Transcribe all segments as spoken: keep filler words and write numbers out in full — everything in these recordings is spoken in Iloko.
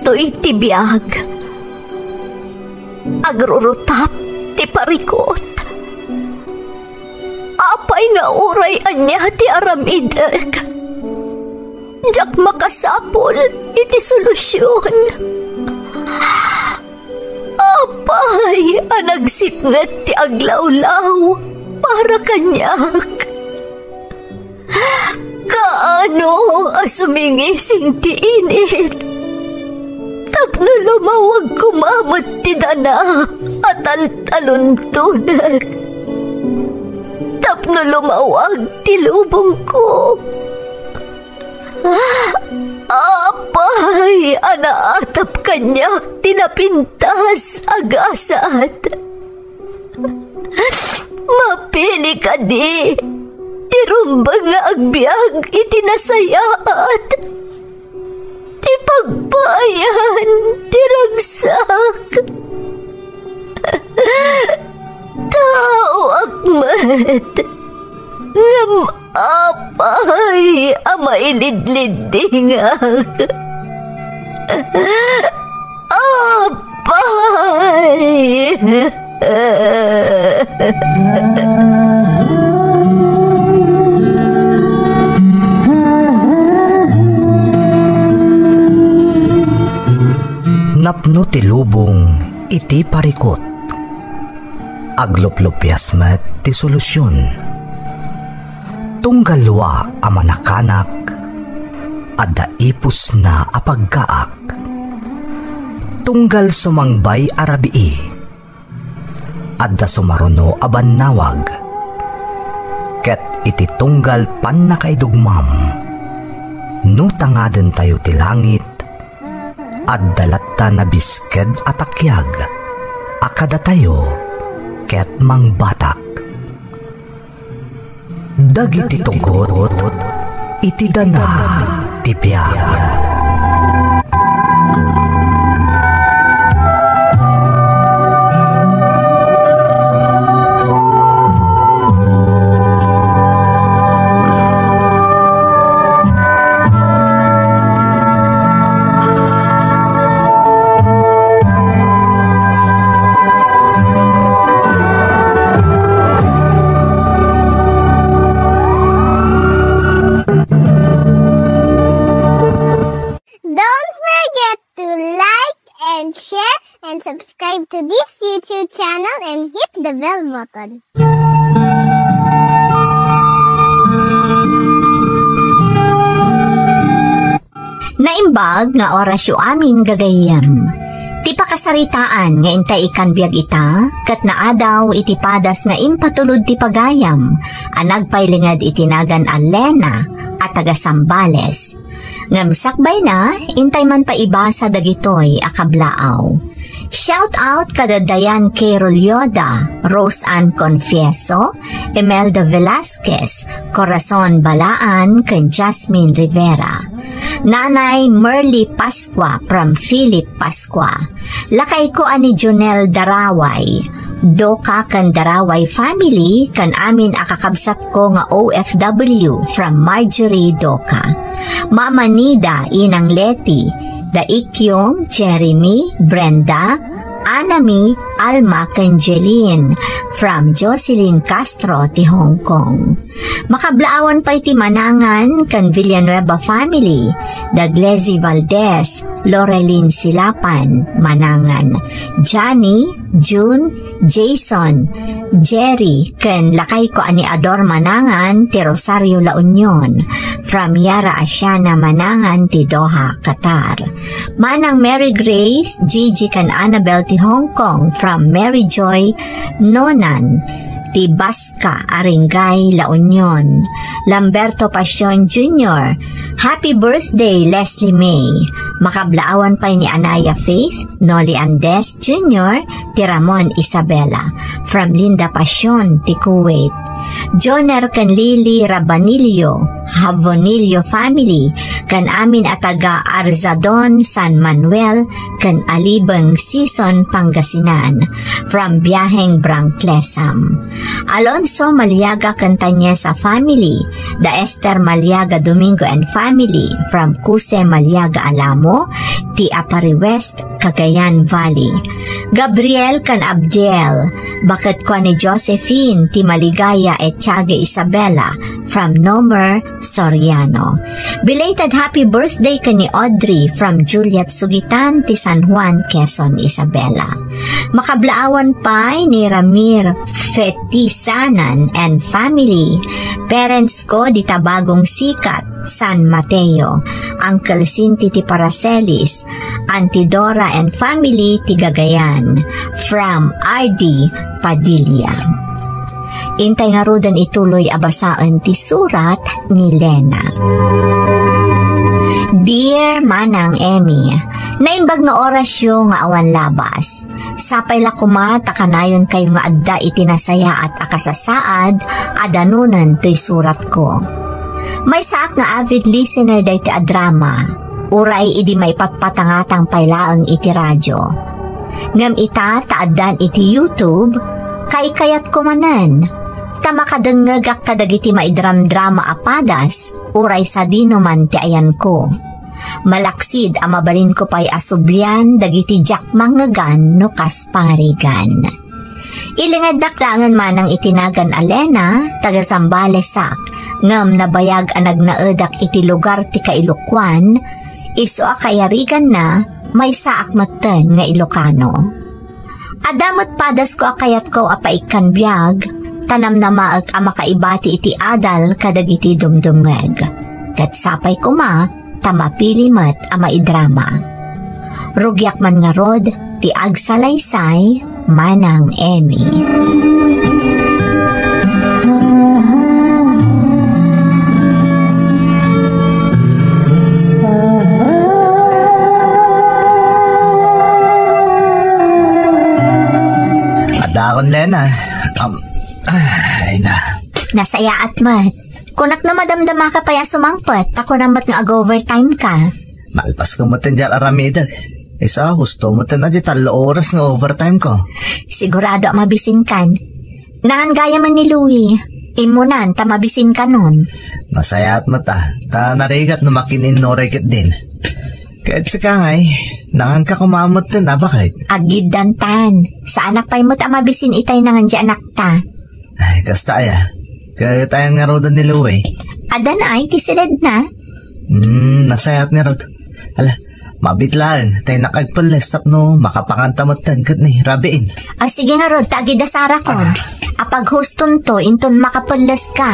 Daytoy ti biag. Agrurutap ti parikut. Apay nga uray ania ti aramidek, diak makasapul iti solusion. Apay a nagsipnget ti aglawlaw para kaniak? Kaano a sumingising ti init tapno lumawag koma met ti dana a taltaluntonek, tapno lumawag ti lubongko? Apay a naatap kaniak ti napintas a gasat? Mapili kadi ti rumbeng nga agbiag iti nasayaat, ti pagpaayan ti ragsak. Taoak met, ngem apay a mailidliddingak? Apay! Napno ti lubong iti parikut. Agluplupias met ti solusion. Tunggal dua a manakanak, adda ipusna a paggaak. Tunggal sumangbay a rabii, adda sumaruno a bannawag. Ket iti tunggal pannakaidugmam, no tangadentayo ti langit, adda latta nabisked a takiag a kadatayo ket mangbatak. Dagiti tugot iti dana ti biag. Don't forget to like and share and subscribe to this YouTube channel and hit the bell button. Naimbag nga orasyo amin, gagayyem. Ti pakasaritaan nga intay ikkan biag ita, ket naadaw iti padas nga impatulod ti pagayam a nagpailinged iti nagan a Lena a taga Zambales. Ngem sakbayna, intay man paibasa dagitoy a kablaaw. Shout out kada Dayan K. Rolyoda, Rose Ann Confieso, Imelda Velasquez, Corazon Balaan, ken Jasmine Rivera. Nanay Merly Pascua from Philip Pascua. Lakayko a ni Jonel Daraway, Doka ken Daraway family, ken amin a kakabsatko nga O F W from Marjorie Doka. Mama Nida, Inang Leti, Da Ikyong, Jeremy, Brenda, Anami, Alma, ken Jeline, from Jocelyn Castro ti Hong Kong. Makablaawan pay ti manangan ken Villanueva family, da Glezi Valdez, Lorelyn Silapan, manangan, Johnny, June, Jason, Jerry, ken lakayko a ni Ador manangan ti Rosario La Union, from Yara Asiana manangan ti Doha, Qatar. Manang Mary Grace, Gigi, ken Annabel ti Hong Kong, from Mary Joy Nonan ti Bas- ka, Aringay, La Union. Lamberto Pasion Junior, happy birthday, Leslie May. Makablaawan pay ni Anaya Faith, Noli Andes Junior, ti Ramon Isabela. From Linda Pasion, ti Kuwait. Joner ken Lily Rabanillo, Habonillo family, ken amin a taga Arzadon, San Manuel, ken Alibeng, Sison, Pangasinan, from Biaheng Brangtlesam. Alonso Maliaga ken Tanyesa family, da Esther Maliaga Domingo and family, from Cuse Maliaga Alamo, ti Aparri West, Cagayan Valley. Gabriel ken Abdiel, baket kua ni Josephine, ti Maligaya et Tiaga Isabela, from Nomer, Soriano. Belated happy birthday ken ni Audrey from Juliet Sugitan ti San Juan, Quezon, Isabela. Makablaawan pay ni Ramir Fetisanan and family. Parents ko dita Bagong Sikat, San Mateo. Uncle Sinti ti Paracelis, Auntie Dora and family ti Gagayan. From R D Padilla. Intay ngaruden ituloy a basaen ti surat ni Lena. Dear Manang Emmy, naimbag nga orasyo nga awan labas. Sapay la koma ta kanayonkayo nga adda iti nasayaat a kasasaad a danunen toy suratko. Maysaak nga avid listener daytoy a drama, uray idi maipatpatangatang pay laeng iti radio. Ngem ita ta addan iti YouTube, kaykayatko manen, ta makadengngegak kadagiti maidramdrama a padas, uray sadino man ti ayanko. Malaksid a mabalinko pay a sublian dagiti diak mangngegan no kas pangarigan. Ilingednak laengen manang iti nagan a Lena, taga Zambales-ak, ngem nabayag a nagnaedak iti lugar ti kailokuan, isu a kaiyariganna, maysaak metten nga Ilokano. Adda met padasko a kayatko a paikkan biag, ta namnamaek a makaibati iti adal kadagiti dumdumngeg. Ket sapay koma, ta mapili met a maidrama. Rugiak man ngarud ti agsalaysay, Manang Emmy. Adakon, Lena. Um, ay na. Nasayaat met. Kunak no madamdamaka pay a sumangpet, ta kunam met nga ag-overtime ka. Nalpasko met ti diak aramidek. Isu, husto met ti tallo oras nga overtime ko. Sigurado a mabisinkan. Nangan gayam ni Louie. Immunan ta mabisinkanon. Nasayaat met a. Ta narigat no makin-innuray ketdin. Ket sika ngay, nanganka koma metten a, baket? Agiddantan. Saanak pay met a mabisin itay nangan ti anakta. Ay, kasta aya. Ket ayan ngaruden ni Louie? Addan ay, ti siledna. Hmm, nasayaat ngarud. Ala, mabiit laeng, ta innak agpelles tapno makapanganta metten ket ni rabiin. Ah, sige ngarud, ta agiddasarakon. Ah. Apag hustonto, inton makapelles ka.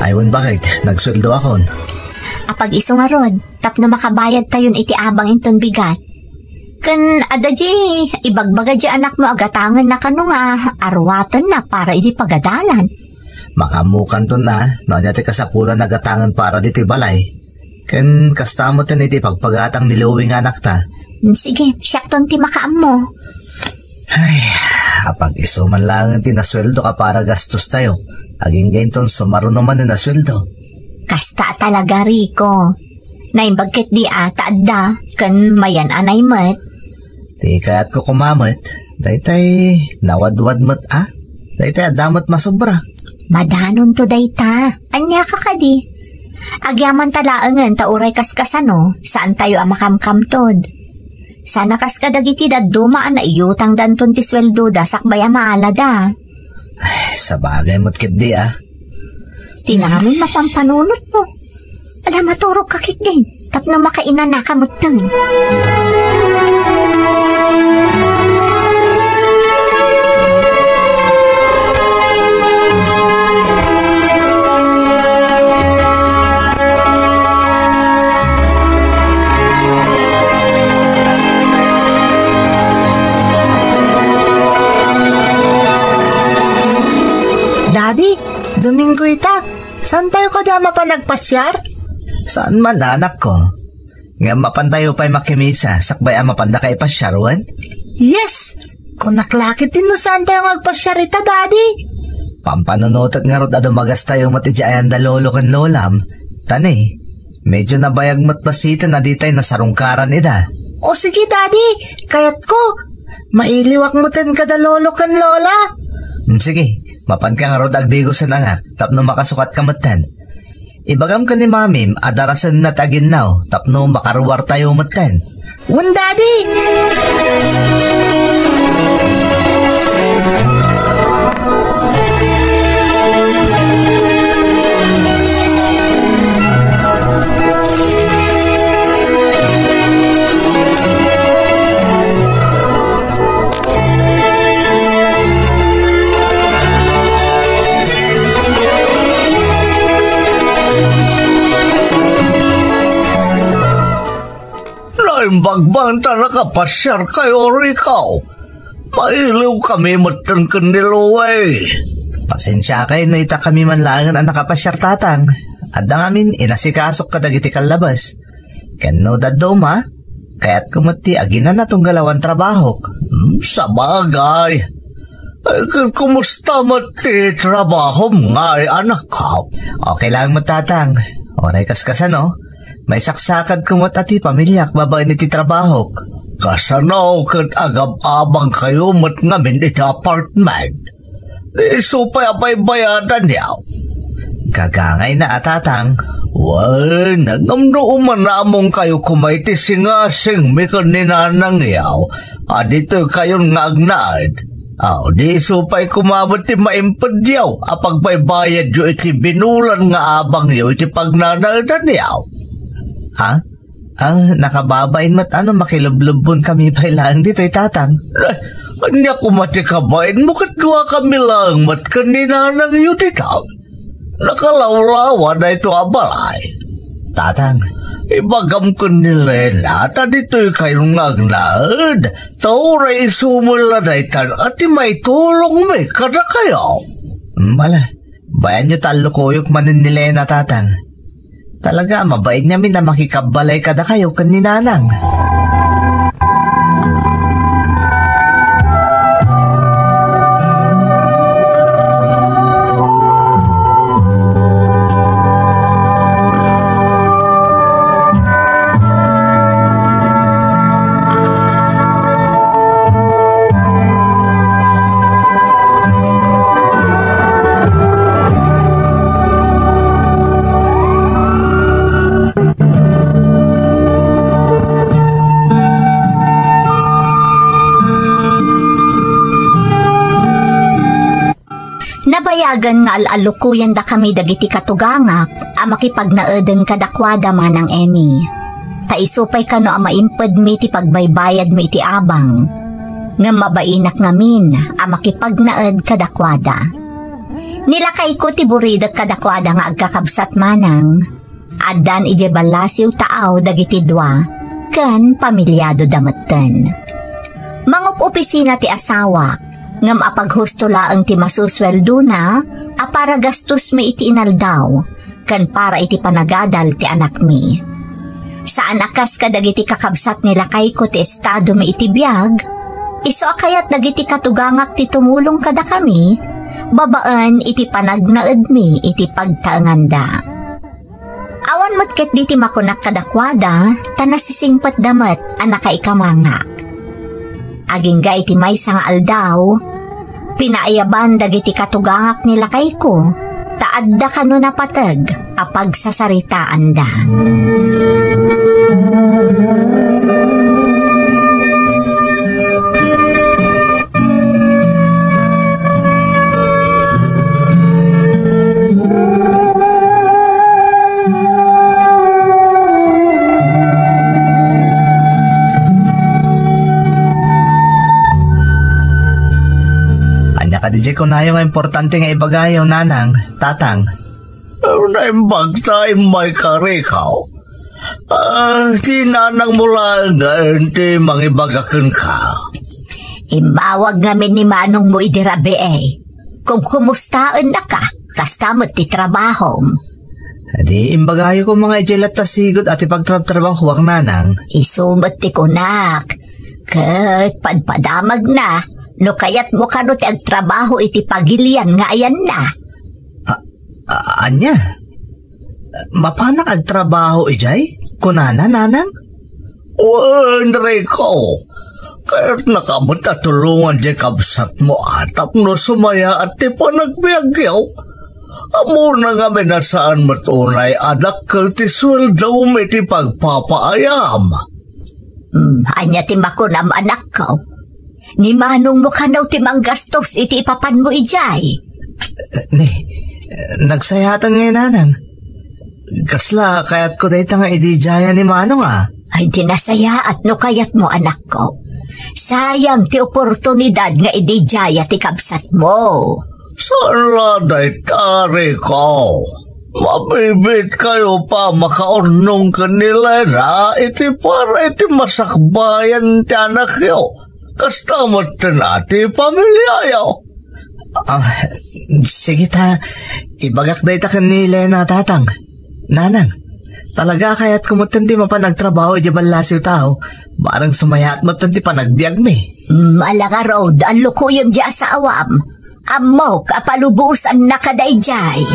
Ay, wen, baket, nagsueldoakon. Apag isu ngarud, tapno makabayadtayon iti abang inton bigat. Ken adda di ibagbaga di anakmo a gatangenna kano nga aruatenna para idi pagadalan. Makaammokanton a, no ania ti kasapulan a gatangen para ditoy balay. Ken kasta met iti pagpagatang ni Louie nga anakta. Sige, siakton ti makaammo. Ay, apag isu man laeng ti nasueldoka para gastostayo. Agingga inton sumaruno manen a sueldo. Kasta talaga, Rico. Naimbag ketdi a ta adda, ken mayan-anay met. Ti kayatko koma met, daytay nawadwad met a. Daytay adda met masobra. Madanonto dayta. Ania ka kadi? Agyamanta laengen ta uray kaskasano, saantayo a makamkamtod. Sana kas kadagiti dadduma a naiyutangdanton ti sueldoda sakbay a maalada. Ay, sabagay met ketdi a. Ti namin mapanpanunotmo. Ala, maturogka ketdin. Tapno makainanaka metten. Minggo ita, saantayo kadi a mapan agpasiar? Saan man, anakko. Ngem mapantayo pay makimisa, sakbay a mapandaka ipasiar, wen? Yes! Kunak la ketdi no saantayo nga agpasiar ita, Daddy. Pampanunotek ngarud a dumagastayo met idiay ayan da lolo ken lolam. Ta ni, medyo nabayag met basiten a ditay nasarungkaran ida. O sige, Daddy, kayatko. Mailiwak meten kada lolo ken lola. Hmm, sige, mapanka ngarud agdigosen, anak, tapno makasukatka metten. Ibagam ken ni Mamim a darasenna ti aginnaw tapno makaruartayo metten. Wen, Daddy! Naimbag man ta nakapasiarkayo, Rico. Mailiwkami metten ken ni Louie. Pasensiakay no ita kami man laengen a nakapasiar, Tatang. Adda ngamin inasikasok kadagiti kallabas. Ken no dadduma, kayatko met ti aginana tunggal awan trabahok. Hmm, sabagay. Ay, ken kumusta met ti trabahom ngay, anakko? Okay lang met, Tatang. Uray kaskasano, maisaksakadko met a ti pamiliak babaen iti trabahok. Kasano ket agab-abangkayo met ngamin iti apartment? Isu pay a baybayadanyo. Gagangayna a, Tatang. Wen, ngem no umanamongkayo koma iti singasingmi ken ni nanangyo a ditoykayon nga agnaed, aw, di isu pay koma met ti maimpedyo a pagbaybayadyo iti binulan nga abangyo iti pagnanaedanyo? Ha? Ah, nakababain met a no makilublubbonkami pay laeng ditoy, Tatang. Eh, ania koma ti kabainmo ket duakami laeng met ken ni nanangyo dita? Nakalawlawa daytoy a balay. Tatang. Ibagam ken ni Lena ta ditoykayon nga agnaed, ta uray isu met la daytan a ti maitulongmi kadakayo. Mala, bayanyo ta allukoyok manen ni Lena, Tatang. Talaga, mabain ngamin a makikabbalay kadakayo ken ni Nanang. Nabayagen nga al-allukoyandakami dagiti katugangak a makipagnaeden kadakuada, Manang Emmy. Ta isu pay kano a maimpedmi ti pagbaybayadmi iti abang. Ngem mabainak ngamin a makipagnaed kadakuada. Nilakayko ti buridek kadakuada nga agkakabsat, Manang. Addan idiay ballasiw taaw dagiti dua, ken pamiliadoda metten. Mangup-opisina ti asawak, ngem apaghusto laeng ti masusueldona a para gastosmi iti inaldaw, ken para iti panagadal ti anakmi. Saan a kas kadagiti kakabsat ni lakayko ti estadomi iti biag, isu a kayat dagiti katugangak ti tumulong kadakami, babaen iti panagnaedmi iti pagtaenganda. Awan met ketdi ti makunak kadakuada, ta nasisingpetda met a nakaikamangak. Agingga iti maysa nga aldaw, pinaayaban dagiti katugangak ni lakayko, ta adda kano napateg a pagsasaritaanda. Ania kadi diay kunayo nga importante nga ibagayo, Nanang, Tatang? Naimbag ta immay ka, Rico. Ah, ti nanangmo laengen ti mangibaga kenka. Immawag ngamin ni manongmo idi rabii. Kumkumustaennaka. Kasta met ti trabahom. Di imbagayo koma nga idiay latta sigud a ti pagtrabtrabahoak, nanang. Isu met ti kunak. Ket padpadamagna, no kayatmo kano ti agtrabaho iti pagilian nga ayanna. A-, a-, ania? Mapanak agtrabaho idiay? Kunana, nanang? Wen, Rico, kayatnaka met a tulongan diay kabsatmo a tapno sumayaat ti panagbiagyo. Ammona ngamin a saan met unay a dakkel ti sueldom iti pagpapaayam. Hmm, ania ti makunam, anakko? Ni manongmo kano ti manggastos iti ipapanmo idiay? Ni, nagsayaatan ngay, nanang. Kasla, kayatko dayta nga ididiaya ni manong, a. Ay, di nasayaat no kayatmo, anakko. Sayang ti oportunidad nga ididiaya ti kabsatmo. Saan la dayta, Rico? Mabibiit kayo pa makaurnong ken ni Lena iti para iti masakbayan ti anakyo. Kasta met ti pamiliayo. Ah, sige ta, ibagak dayta ken ni Lena, tatang. Nanang, talaga kayatko metten ti mapan agtrabaho idiay ballasiw ta. Barang sumayaat metten ti panagbiagmi. Mala ngarud, allukoyem diay asawam. Ammok a palubosanna kadaydiay.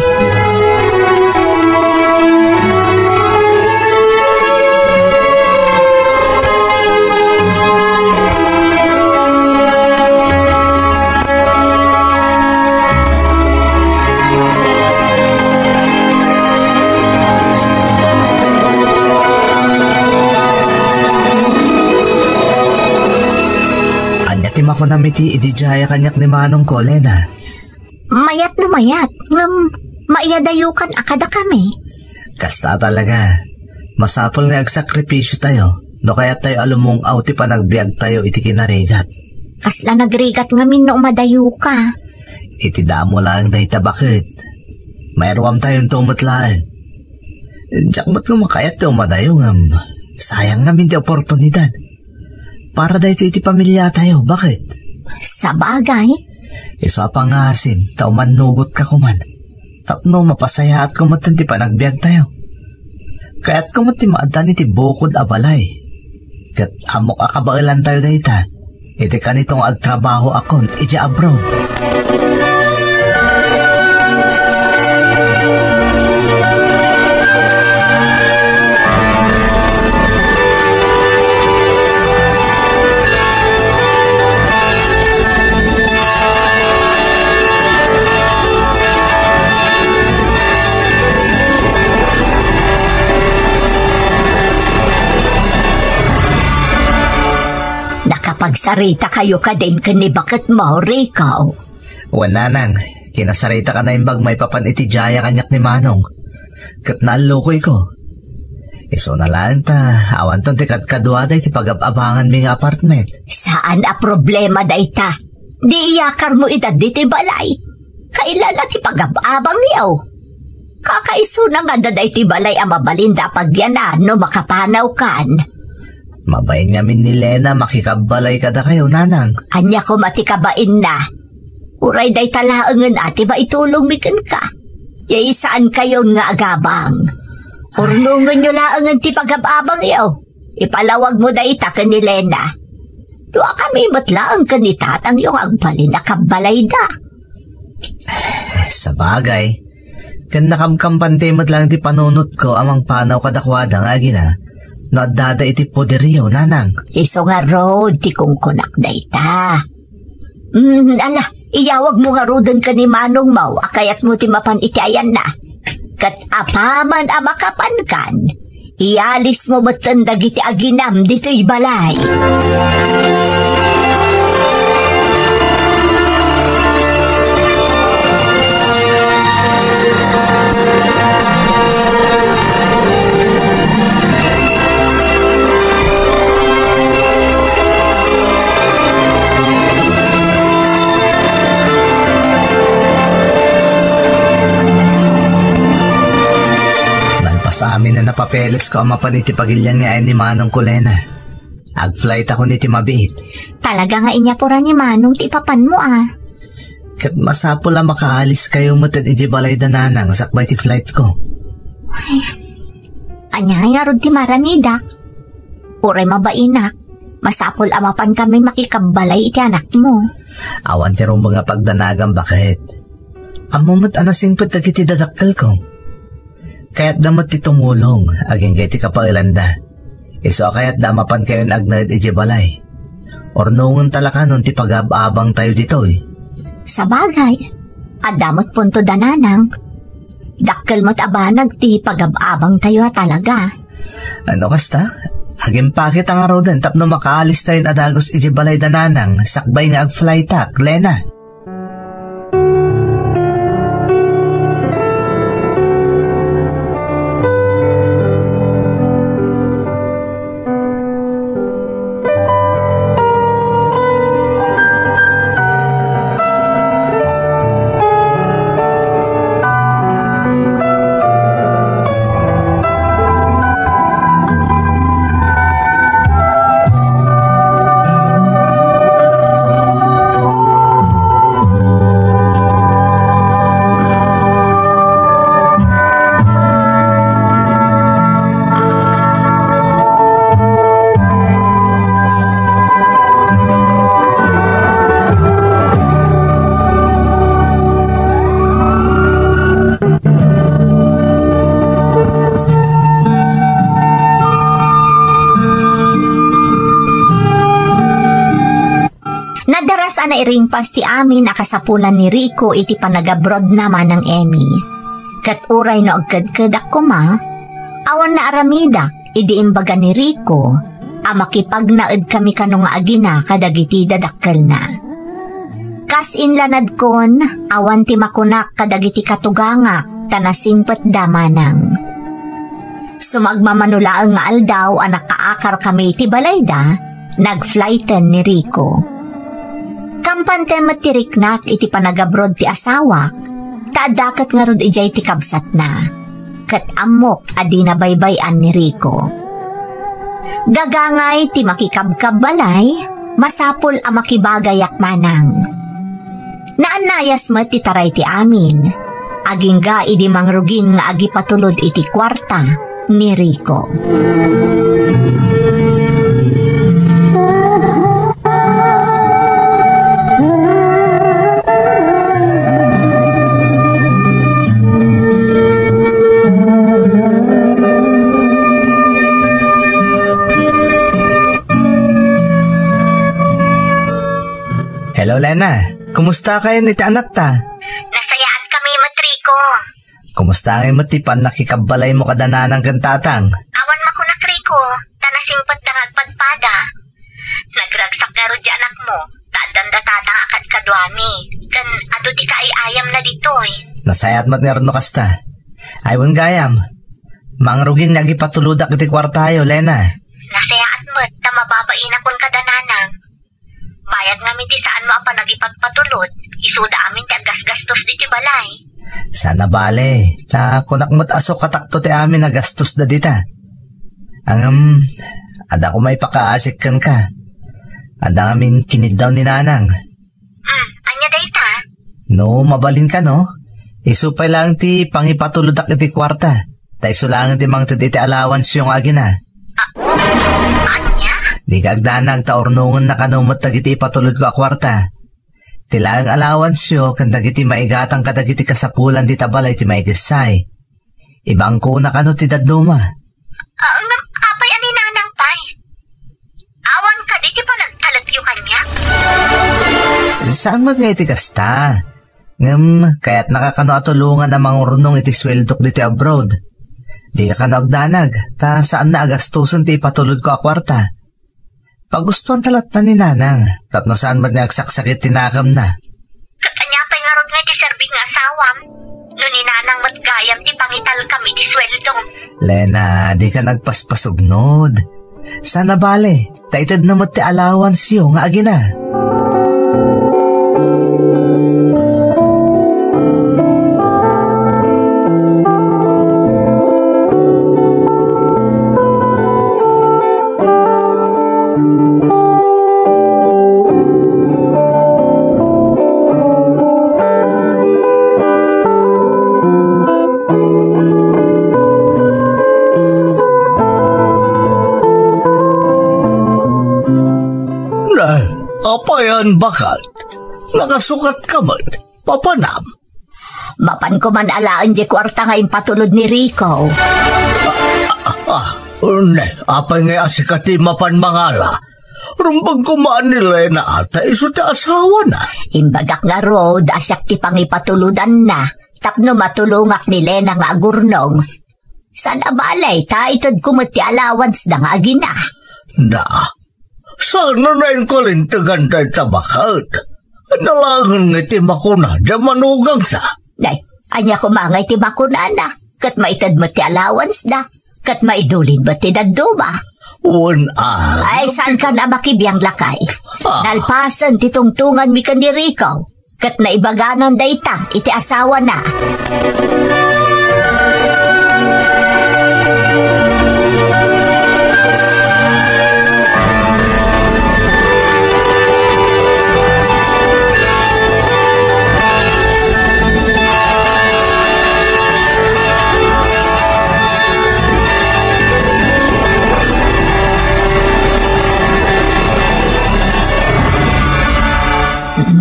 Ania ti makunam iti ididiaya kaniak ni manongko, Lena? Mayat no mayat, ngem maiyadayokan a kadakami. Kasta talaga. Masapul nga agsakripisyotayo no kayattayo a lumung-aw ti panagbiagtayo iti kinarigat. Kasla nagrigat ngamin no umadayoka? Iti damo laeng dayta, baket. Mairuamtayonto met laeng. Diak met koma kayat ti umadayo ngem sayang ngamin ti oportunidad. Para daytoy iti pamiliatayo, baket? Sabagay. Isu a pangasim ta umannugotka koman. Tapno mapasayaatko met ti panagbiagtayo. Kayatko met ti maaddan iti bukod a balay. Ket ammok a kabaelantayo dayta iti kanito nga agtrabahoakon idiay abroad. Nakapagsaritakayo kadin ken ni baketmo, Rico? Wen, nanang, kinasaritak a naimbag maipapan iti diay a kaniak ni Manong. Ket naallukoyko. Isuna laeng ta awanton ti kadkaduada iti pagab-abanganmi nga apartment. Saan a problema dayta. Di iyakarmo ida ditoy balay. Kailana ti pagab-abangyo. Kakaisuna nga adda daytoy balay a mabalinda a pagyanan no makapanawkan. Mabain ngamin ni Lena makikabbalay kadakayo, nanang. Ania koma ti kabainna? Uray dayta laengen a ti maitulongmi kenka. Yaysaankayon nga agabang. Urnongenyo laengen ti pagab-abangyo. Ipalawagmo dayta ken ni Lena. Duakami met laeng ken ni tatangyo nga agbalin a kabbalayda. Sabagay, ken nakamkampanti met laeng ti panunotko a mangpanaw kadakuada nga agina no addada iti poderyo, nanang. Isu ngarud ti kunkunak dayta. Mm, ala, iyawagmo ngaruden ken ni manongmo a kayatmo ti mapan iti ayanna. Ket apaman a makapankan, iyalismo metten dagiti aginam ditoy balay. Nalpas amin a napapelesko a mapan iti pagilian nga ayan ni Manongko, Lena. Agflight ako iti mabiit. Talaga nga inyapura ni Manong ti ipapanmo, a. Ket masapul a makaaliskayo met iti balay da Nanang sakbay ti flight ko. Ay, ania ngarud ti maramida? Uray mabainak, masapul a mapan kami makikabbalay iti anakmo. Awan ti rumbeng a pagdanagam, baket. Ammo met a nasingpet dagiti dadakkelko. Kayatda met ti tumulong agingga iti kapaelanda. Isu a kayatda a mapankayon agnaed idiay balay. Urnongenta la kanon ti pagab-abangtayo ditoy. Sabagay, adda met punto da Nanang. Dakkel met a banag ti pagab-abangtayo a talaga. Ano kasta? Agimpaketa ngaruden tapno makaalistayon a dagus idiay balay da Nanang sakbay nga agflytak, Lena. Nadaras a nairingpas ti amin a kasapulan ni Rico iti panagabrodna, Manang Emmy. Ket uray no agkedkedak koma, awan naaramidak idi imbaga ni Rico a makipagnaed kami kano nga agina kadagiti dadakkelna. Kas inlanadkon, awan ti makunak kadagiti katugangak ta nasingpetda manang. Sumagmamano laeng nga aldaw a nakaakar kami iti balayda, nagflyten ni Rico. Kampanten met ti riknak iti panagabrod ti asawak, ta adda ket ngarud idiay ti kabsatna. Ket ammok a dina baybay-an ni Rico. Gagangay ti makikabkabbalay, masapul a makibagayak manang. Naannayas met ti taray ti amin, agingga idi mangrugin nga agipatulod iti kuarta ni Rico. Hello, Lena. Kumusta kayon iti anakta? Nasayaat kami met, Rico. Kumusta ngay met ti pannakikabbalaymo kada nanang ken tatang? Awan makunak, Rico, ta nasingpetda nga agpadpada. Nagragsak ngarud ti anakmo, ta addanda tatang a kadkaduami, ken adu ti kaay-ayamna ditoy. Nasayaat met ngarud no kasta. Ay, wen gayam, mangrugin nga agipatulodak iti kuartayo, Lena. Nasayaat met ta mababainakon kada nanang. Bayat ngamin ti saanmo a panagipagpatulod, isuda amin ti aggasgastos ditoy balay. Saan a bale, ta kunak met a sukatakto ti amin a gastos da dita. Ngem, adda koma ipakaasik kenka. Adda ngamin kiniddaw ni Nanang. Hmm, ania dayta? No, mabalin kano? Isu pay laeng ti pangipatulodak iti kuarta. Ta isu laeng ti mangted iti allowance-yo nga agina. Ah, ania? Dika agdanag ta urnongenna kano met dagiti ipatulodko a kuarta. Ti laeng allowance-yo ken dagiti maigatang kadagiti kasapulan dita balay ti maikessay. Ibangkona kano ti dadduma. Ah, ngem apay a ni Nanang pay? Awan kadi ti panagtalekyo kaniak? Saan met nga iti kasta. Ngem, kayatnaka kano a tulongan a mangurnong iti sueldok ditoy abroad. Dika kano agdanag, ta saanna a gastosen ti ipatulodko a kuarta. Pagustuanta latta ni Nanang, tapno saan met nga agsaksakit ti nakemna. Ket ania pay ngarud nga iti serbik nga asawam? No ni Nanang met gayam ti pangitalkam iti sueldom. Lena, dika agpaspasugnod. Saan a bale, ta itedna met ti allowance-yo nga agina. Payan bakat. Nakasukatka met. Papanam. Mapan ko man alaen di kuarta nga impatulod ni Rico. Ah, ah, ne, apay nga asika ti mapan mangala? Rumbeng koma ni Lena ta isu ti asawana. Imbagak ngarud a siak ti pangipatulodanna tapno matulongak ni Lena nga agurnong. Saan a bale ta itedko met ti allowance da nga agina. Na, saan a nainkalintegan dayta baket? Nalaengen nga iti makuna da manugangsa. Nay, ania koma nga iti makunana? Ket maited met ti allowance da. Ket maidulin met ti dadduma. Wen a. Ay, saan ka na makibiang, lakay? Ah. Nalpasen ti tungtunganmi ken ni Rico. Ket naibaganan dayta iti asawana.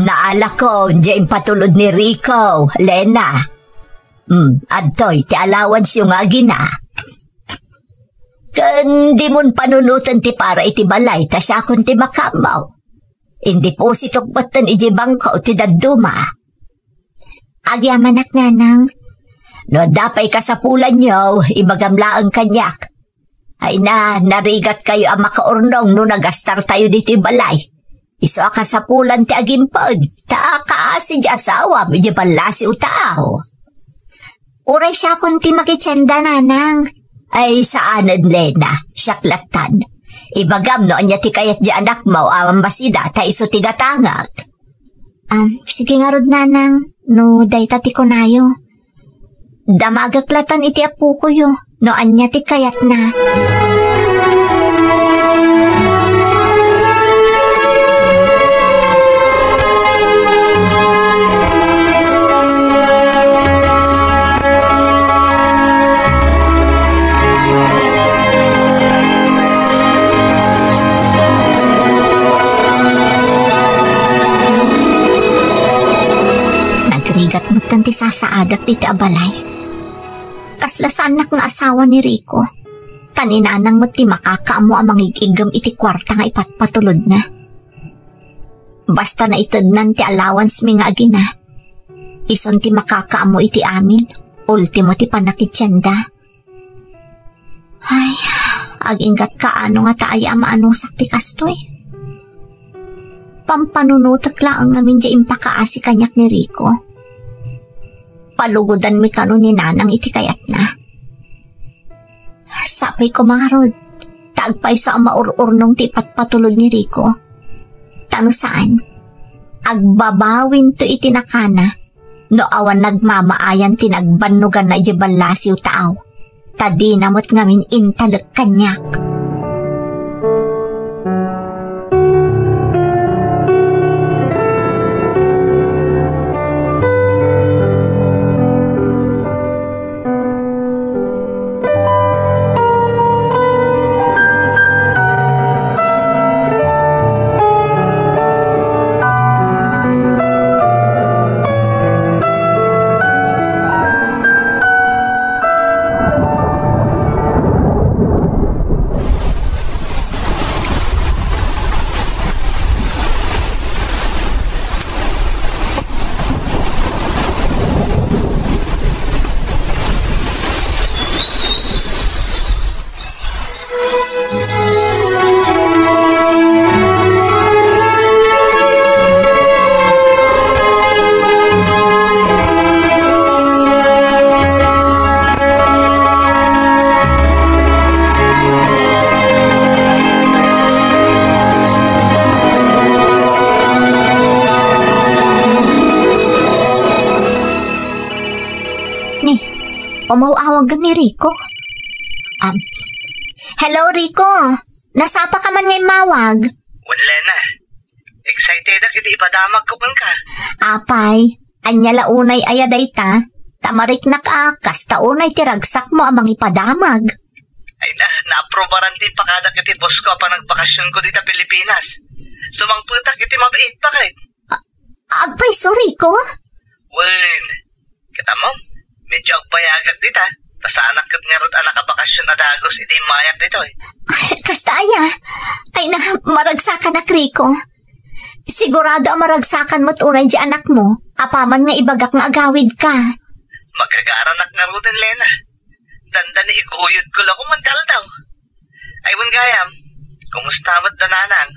Naalakon, diay impatulod ni Rico, Lena. Hmm, adtoy ti allowance-yo nga agina. Ken dimon panunoten ti para iti balay ta siakon ti makaammo. Indepositok metten idiay bangko ti dadduma. Agyamanak, nanang. No adda pay kasapulanyo, ibagam laeng kaniak. Ay na, narigatkayo a makaurnong no nagastartayo ditoy balay. Isu a kasapulan ti agimped, ta kaasi di asawam idi ballasiw taaw. Uray siakon ti makitienda, nanang. Ay, saanen, Lena, siak lattan. Ibagam no ania ti kayat di anakmo a masida ta isu ti gatangak. Am, sige ngarud, nanang, no dayta ti kunayo. Damagek lattan iti apokoyo no ania ti kayatna. Nagrigat metten ti sasaadak dita a balay. Kasla saannak nga asawa ni Rico. Ta ni nanang met ti makakaammo a mangig-iggem iti kuarta nga ipatpatulodna. Basta naitednan ti allowance mi nga agina, isun ti makakaammo iti amin, ultimo ti pannakitienda. Ay, aginggatka no nga ta aya a maanusak ti kastoy. Pampanunotek laeng ngamin diay impakaasi kaniak ni Rico. Palugodanmi kano ni nanang iti kayatna. Sapay koma ngarud, ta agpayso a maur-urnong ti ipatpatulod ni Rico. Ta no saan, agbabawinto iti nakana no awan nagmamaayan ti nagbannoganna idiay ballasiw taaw. Ta dina met ngamin intalek kaniak. Ni, umaw-awag ni Rico. Um, hello, Rico. Nasapa ka man nga immawag? Wen, Lena. Excited ak iti ipadamag ko kenka. Apay, ania la unay aya dayta? Ta mariknak a, kasta unay ti ragsakmo a mangipadamag. Ay na, naaprobaran ti ipakadak iti boss ko a panagvakasyon ko dita Pilipinas. Sumangpetak iti mabiit, baket. A-, agpayso, Rico? Wen, ket ammom, medyo agbayagak dita. Ta saanak ket ngarud a nakabakasyon a dagus idi immayak ditoy. Ay, kasta aya. Ay na, maragsakanak, Rico. Sigurado a maragsakan met unay di anakmo, apaman nga ibagak nga agawidka. Magagaranak ngaruden, Lena. Dandani iguyodko la koma ti aldaw. Ay, wen gayam, kumusta met da nanang?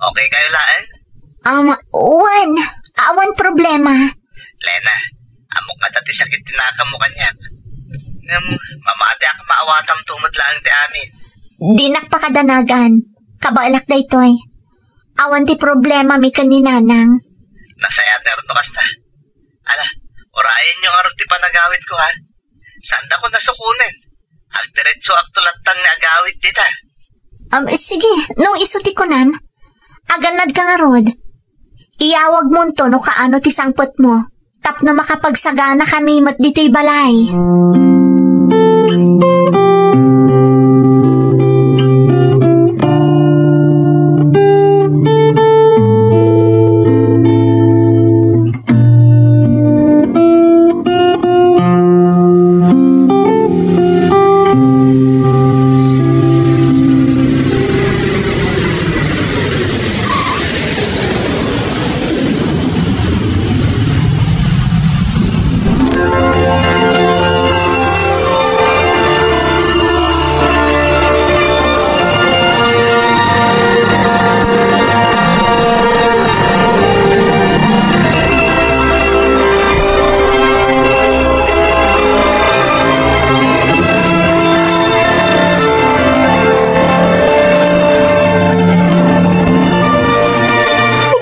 Okay kayo laeng? Um, wen, awan problema. Lena, ammok nga dati sakit ti nakammo kaniak. Ngem, mamatiak a maawatam tumod laeng ti amin. Dinak pakadanagan. Kabaelak daytoy. Awan ti problemami ken ni Nanang. Nasayaat ngarud no kasta. Ala, urayenyo ngarud ti panagawidko, ha? Saandakon a sukonen. Agdiretsoak to latta nga agawid dita. Um, sige, no isu ti kunam. Agannadka ngarud. Iyawagmonto no kaano ti sangpetmo. Tapno makapagsaganakami met ditoy balay.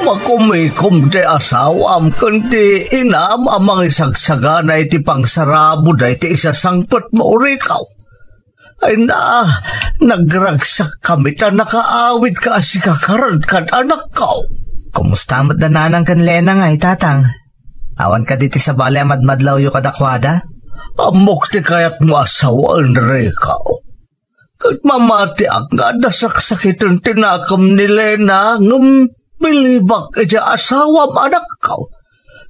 Makumikom ti asawam ken ti inam a mangisagsagana iti pangsarabud daydi isasangpetmo, Rico. Ay na, nagragsakkami ta nakaawidka a sika ket anakko. Kumusta met da Nanang ken Lena ngay, Tatang? Awan kadi ti sabali a madmadlawyo kadakuada? Ammok ti kayatmo a sawen, Rico. Ket mamatiak nga adda saksakiten ti nakem ni Lena, ngem bilibak idiay asawam, anakko.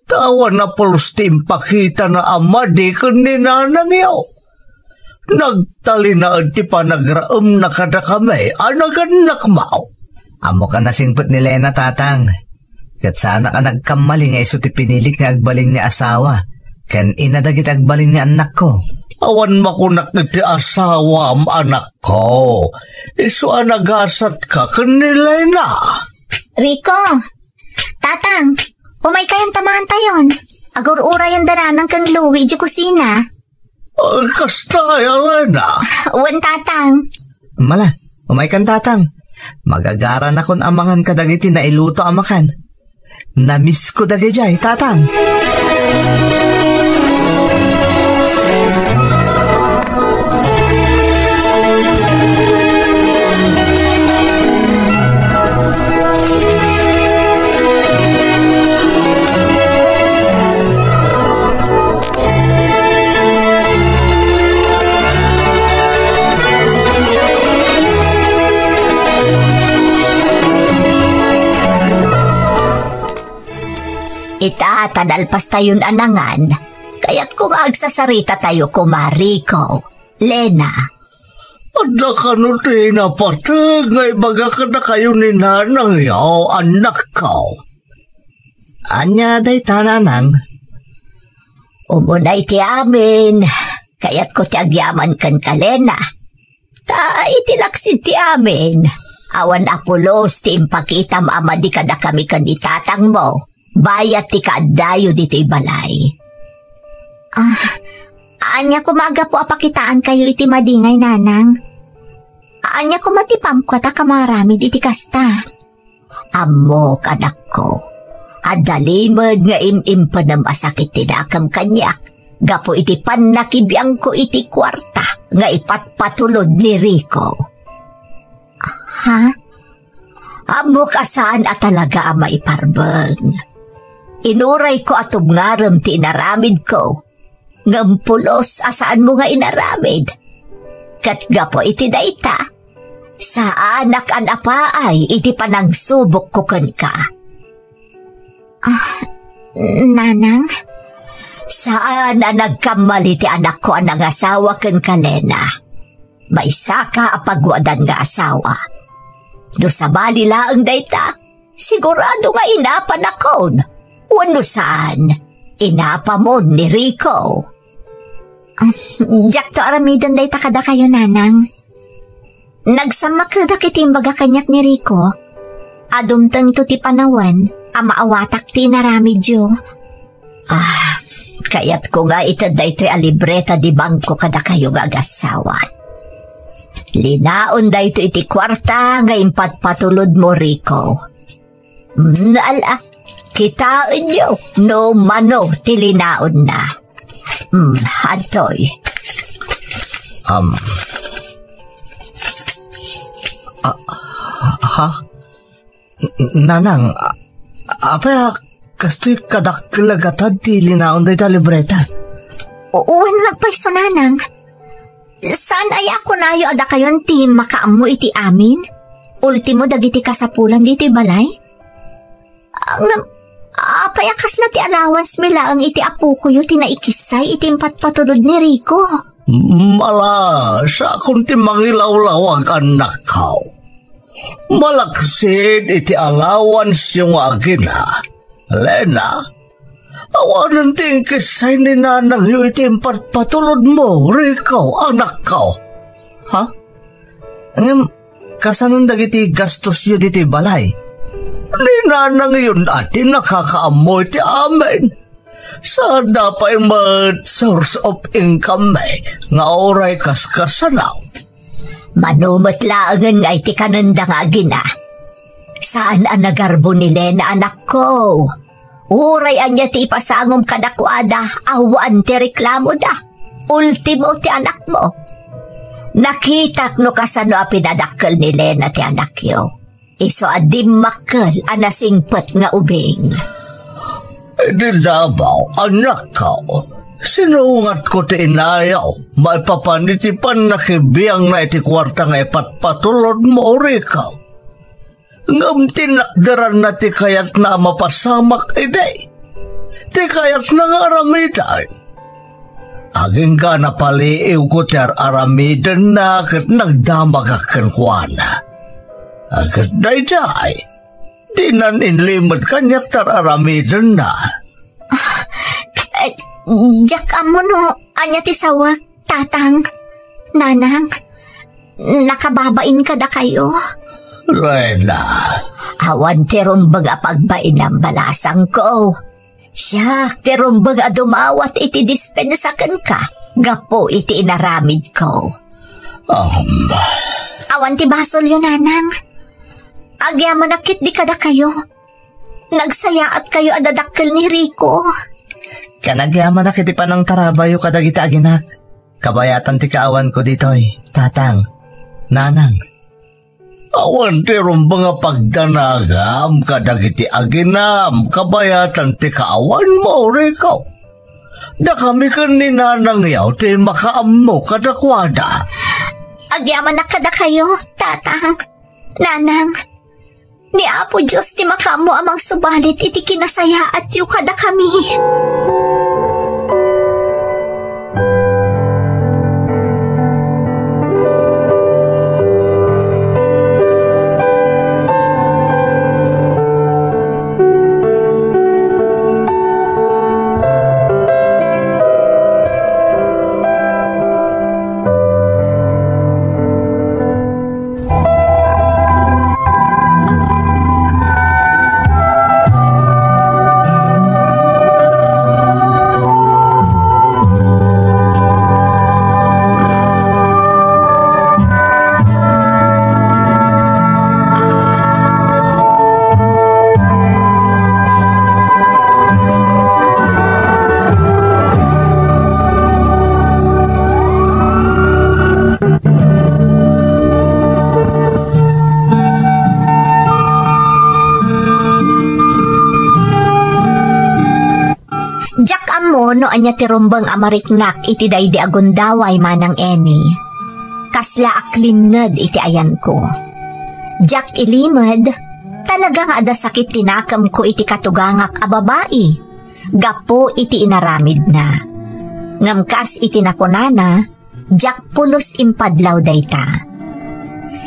Ta awan a pulos ti impakitana a madi ken ni nanangyo. Nagtalinaed ti panagraemna kadakami a nagannakmo. Ammok a nasingpet ni Lena, Tatang. Ket saanak a nagkamali nga isu ti pinilik nga agbalin nga asawa ken ina dagiti agbalin nga annakko. Awan makunak iti asawam, anakko. Isu a nagasatka ken ni Lena. Rico, Tatang, umaykayon ta mangantayon. Agur-urayen da Nanang ken Louie idiay kusina. Ah, kasta, Elena. Wen, Tatang. Mala, umaykan, Tatang. Magagaranakon a mangan kadagiti nailuto a makan. Namisko dagidiay, Tatang. Ita, ta nalpastayon a nangan, kayatko nga agsasaritatayo koma, Rico, Lena. Adda kano ti napateg nga ibaga kadakayo ni nanangyo, annakko? Ania dayta, Nanang? Umunay ti amin, kayatko ti agyaman kenka, Lena. Ta iti laksid ti amin, awan a pulos ti impakitam a madi kadakami ken ni tatangmo, bayat ti kaaddayo ditoy balay. Ah, ania koma a gapu a pakitaankayo iti madi ngay, Nanang? Ania koma ti pamko a ta kamaramid iti kasta? Ammok, anakko, adda limed nga im-impenem a sakit ti dakem kaniak gapu iti pannakibiangko iti kuarta nga ipatpatulod ni Rico. Ha? Ammok a saan a talaga a maiparbeng. Inurayko a tubngarem ti inaramidko, ngem pulos a saanmo nga inaramid. Ket gapu iti dayta, Saanak a napaay iti panangsubokko kenka. Ah, Nanang? Saan a nagkamali ti anakko a nangasawa kenka, Lena. Maysaka a paguadan nga asawa. No sabali laeng dayta, sigurado nga inapanakon. Wenno saan, inapamon ni Rico. Ah, diakto aramiden dayta kadakayo, Nanang. Nagsammakedak iti imbaga kaniak ni Rico. A dumtengto ti panawen a maawatak ti inaramidyo. Ah, kayatko nga ited daytoy a libreta di bangko kadakayo nga agassawa. Linaon daytoy iti kuarta nga impatpatulodmo, Rico. Mm, ala, kitaenyo no mano ti linaonna. Mm, adtoy. Um. Ah, ha? Nanang, a-, apay a kastoy kadakkel a gatad ti linaon dayta libreta? O-, wen nagpayso, Nanang. Saan aya a kunayo a dakayon ti makaammo iti amin? Ultimo dagiti kasapulan ditoy balay? Ngem, apay a kasla ti allowance mi laeng iti apokoyo ti naikissay iti impatpatulod ni Rico? Mala, sakon ti mangilawlawag, annakko. Malaksid iti allowance-yo nga agina, Lena, awanen ti inkissay ni nanangyo iti impatpatulodmo, Rico, annakko. Ha? Ngem, kasanon dagiti gastosyo ditoy balay? Ni nanangyon a ti nakakaammo iti amin. Saan pay met source of income-mi nga uray kaskasano. Mano met laengen nga iti kanenda nga agina. Saan a nagarbo ni Lena, anakko. Uray ania ti ipasangom kadakuada, awan ti reklamoda. Ultimo ti anakmo. Nakitak no kasano a pinadakkel ni Lena ti anakyo. Isu a dimmakkel a nasingpet nga ubing. Idi damo, annakko, sinungatko ti inayo maipapan iti pannakibiangna iti kuarta nga ipatpatulodmo, Rico. Ngem tinakderanna ti kayatna a mapasamak idi. Ti kayatna nga aramiden. Agingga a napaliiwko ti ar-aramidenna ket nagdamagak kenkuana. Ket daydiay, dinan inlimed kaniak ti ar-aramidenna. Ah, eh, diak ammo no ania ti sawek, Tatang, Nanang. Nakababain kadakayo. Lena. Awan ti rumbeng a pagbainam, balasangko. Siak ti rumbeng a dumawat iti dispensa kenka gapu iti inaramidko. Um. Awan ti basolyo, Nanang. Agyamanak ketdi kadakayo. Nagsayaatkayo a dadakkel ni Rico. Ken agyamanak iti panangtarabayo kadagiti aginak. Kabayatan ti kaawanko ditoy, Tatang, Nanang. Awan ti rumbeng a pagdanagam kadagiti aginam kabayatan ti kaawanmo, Rico. Dakami ken ni Nanang yaw ti makaammo kadakuada. Agyamanak kadakayo, Tatang, Nanang. Ni Apo Dios ti makaammo a mangsubalit iti kinasayaatyo kadakami. Diak ammo no ania ti rumbeng a mariknak iti daydi a gundaway, Manang Emmy. Aslaak linned iti ayanko. Diak ilimed, talaga nga adda sakit ti nakemko iti katugangak a babai, gapu iti inaramidna. Ngem kas iti nakunana, diak pulos impadlaw dayta.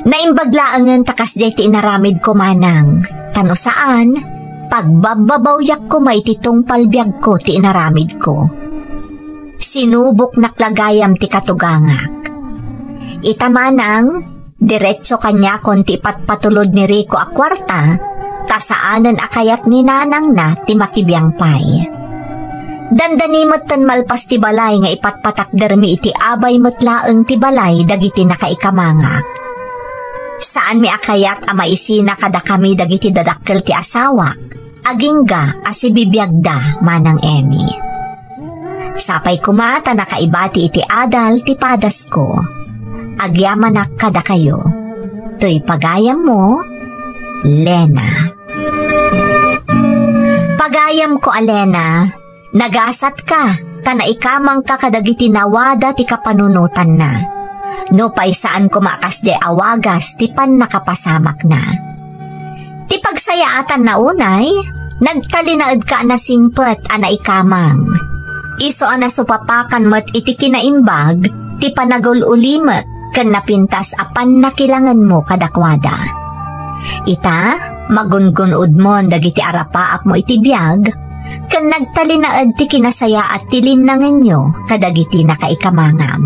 Naimbag laengen ta kasdiay ti inaramidko, manang, ta no saan, pagbabbabawiak koma iti tungpal biagko ti inaramidko. Sinuboknak la gayam ti katugangak. Ita, manang, diretso kaniakon ti ipatpatulod ni Rico a kuarta, ta saanen a kayat ni nanangna ti makibiang pay. Dandani metten malpas ti balay nga ipatpatakdermi iti abay met laeng ti balay dagiti nakaikamangak. Saanmi a kayat a maisina kadakami dagiti dadakkel ti asawak, agingga a sibibiagda, Manang Emmy. Sapay koma ta nakaibati iti adal ti padasko. Agyamanak kadakayo. Toy pagayammo, Lena. Pagayamko a Lena, nagasatka ta naikamangka kadagiti nawada ti kapanunotanna. Nupay saan koma a kasdiay a wagas ti pannakapasamakna. Ti pagsayaatanna unay, nagtalinaedka a nasingpet a naikamang. Isu a nasupapakan met iti kinaimbag ti panagul-ulimek ken napintas a pannakilangenmo kadakuada. Ita, magungun-odmon dagiti arapaapmo iti biag, ken nagtalinaed ti kinasayaat ti linnangenyo kadagiti nakaikamangam.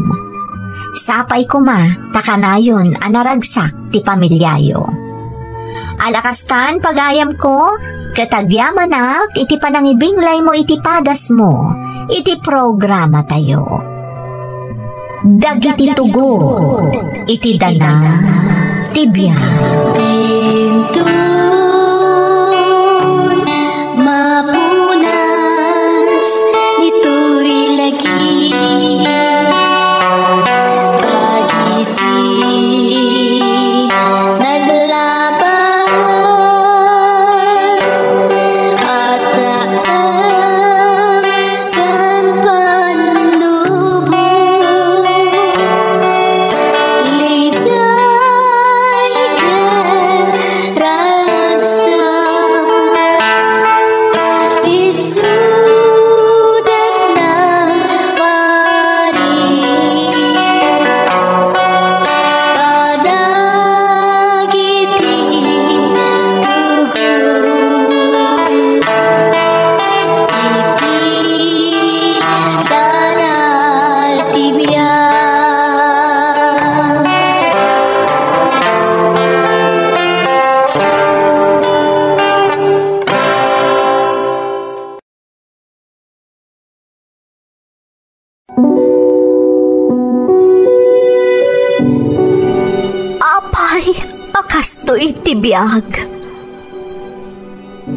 Sapay koma ta kanayon a naragsak ti pamiliayo. Ala kastan, pagayamko, ket agyamanak iti panangibinglaymo iti padasmo iti programatayo. Dagiti tugot iti dana ti biag. Dintun mapunas ditoy lagi. Dagiti naglabas a saan ken pannubo, liday ken ragsak, isuda nang paris kadagiti tugot iti dana ti biag. Apay a kastoy ti biag.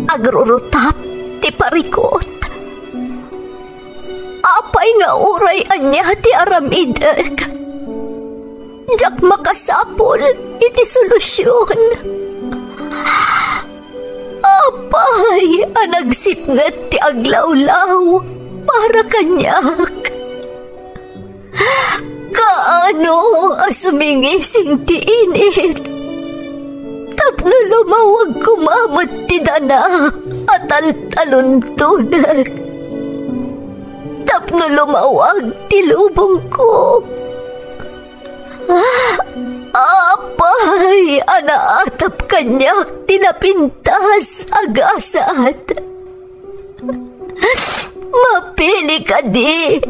Agrurutap ti parikut. Apay nga uray ania ti aramidek, diak makasapul iti solusion. Apay a nagsipnget ti aglawlaw para kaniak. Kaano a sumingising ti init tapno lumawag koma met ti dana a taltaluntonek, tapno lumawag ti lubongko. Apay a naatap kaniak ti napintas a gasat. Mapili kadi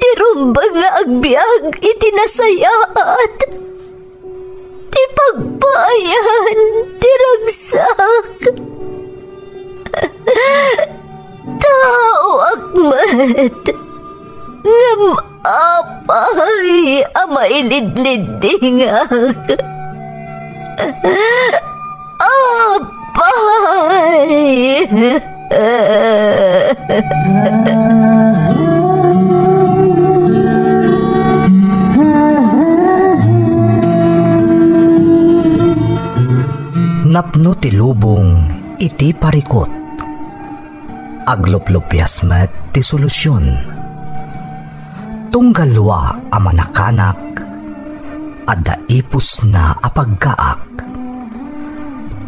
ti rumbeng nga agbiag iti nasayaat, ti pagpaayan ti ragsak? Taoak met, ngem apay a mailidliddingak? Apay! Napno ti lubong iti parikut. Agluplupias met ti solusion. Tunggal lua a manakanak, Adda ipusna a paggaak.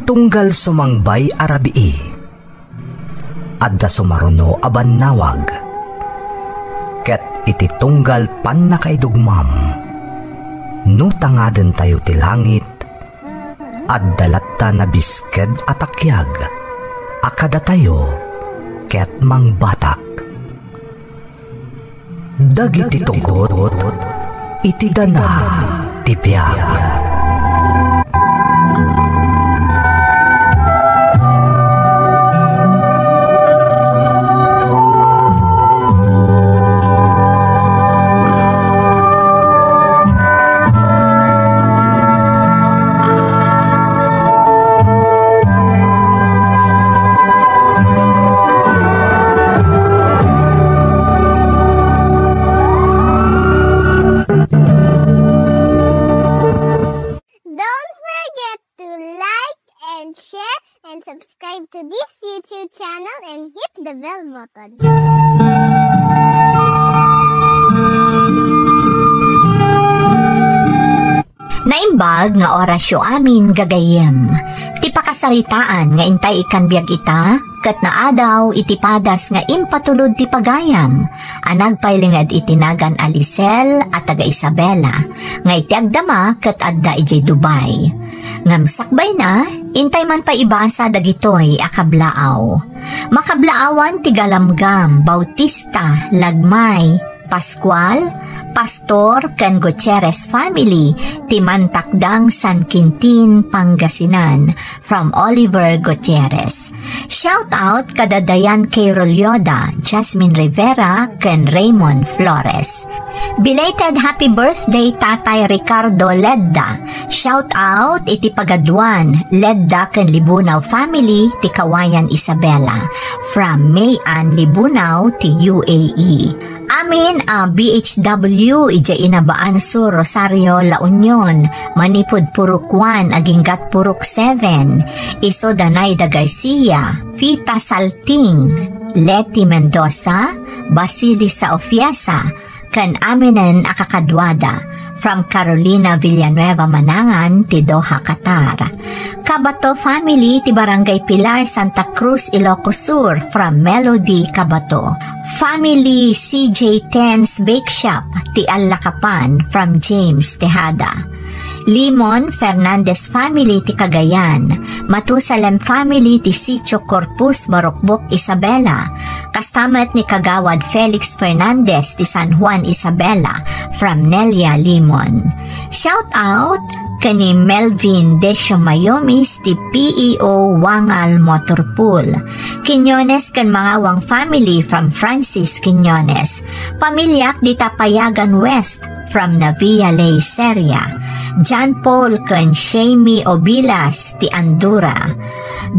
Tunggal sumangbay a rabii, adda sumaruno a bannawag. Ket iti tunggal pannakaidugmam, no tangadentayo ti langit, adda latta nabisked a takiag a kadatayo ket mangbatak. Dagiti tugot iti dana ti biag. Don't forget to like and share and subscribe to this YouTube channel and hit the bell button. Naimbag nga orasyo amin, gagayyem. Ti pakasaritaan nga intay ikkan biag ita, ket naadaw iti padas nga impatulod ti pagayam a nagpailinged iti nagan a Lisel a taga Isabela, nga iti agdama ket adda idiay Dubai. Ngem sakbayna, intay man pay ibasa dagitoy a kablaaw. Makablaawan ti Galamgam, Bautista, Lagmay, Pascual, Pastor, ken Gutierrez family ti Mantakdang, San Quintin, Pangasinan, from Oliver Gutierrez. Shout out kada Dayan K. Rolyoda, Jasmine Rivera, ken Raymond Flores. Belated happy birthday, Tatay Ricardo Ledda. Shout out iti pagaduan, Ledda ken Libunao family ti Kawayan, Isabela. From May Ann Libunao ti U A E. Amin a B H W idiay Inabaan Sur, Rosario, La Union, manipud Purok one aginggat Purok seven, isu da Naida Garcia, Fita Salting, Leti Mendoza, Basili Saofiesa, ken aminen a kakaduada, from Carolina Villanueva Manangan ti Doha, Qatar. Cabato family ti Barangay Pilar, Santa Cruz, Ilocos Sur, from Melody Cabato. Family C J Ten's Bake Shop ti Allakapan, from James Tejada. Limon Fernandez family ti Cagayan, Matusalem family ti Sitio Corpus, Barukbok, Isabela, kasta met ni Kagawad Felix Fernandez ti San Juan, Isabela, from Nelia Limon. Shout out ken ni Melvin Decio Mayomis ti P E O Wangal Motor Pool. Quiñones ken Mangawang family from Francis Quiñones. Pamiliak dita Payagan West, from Navia Ley, Seria. John Paul ken Shamey Obilas ti Andura.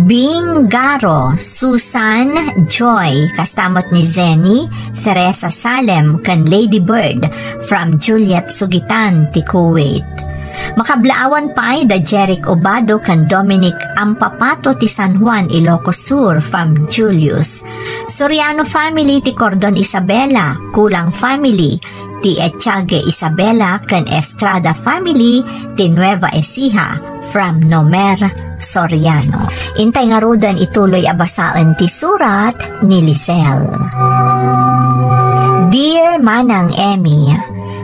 Bing Garo, Susan, Joy, kasta met ni Zenny, Teresa Salem, ken Lady Bird, from Juliet Sugitan ti Kuwait. Makablaawan pay da Jeric Obado ken Dominic Ampapato ti San Juan, Ilocos Sur, from Julius. Soriano family ti Cordon, Isabela, Kulang family ti Echage, Isabela, ken Estrada family ti Nueva Ecija, from Nomer Soriano. Intay ngaruden ituloy a basaen ti surat ni Lisel. Dear Manang Emmy,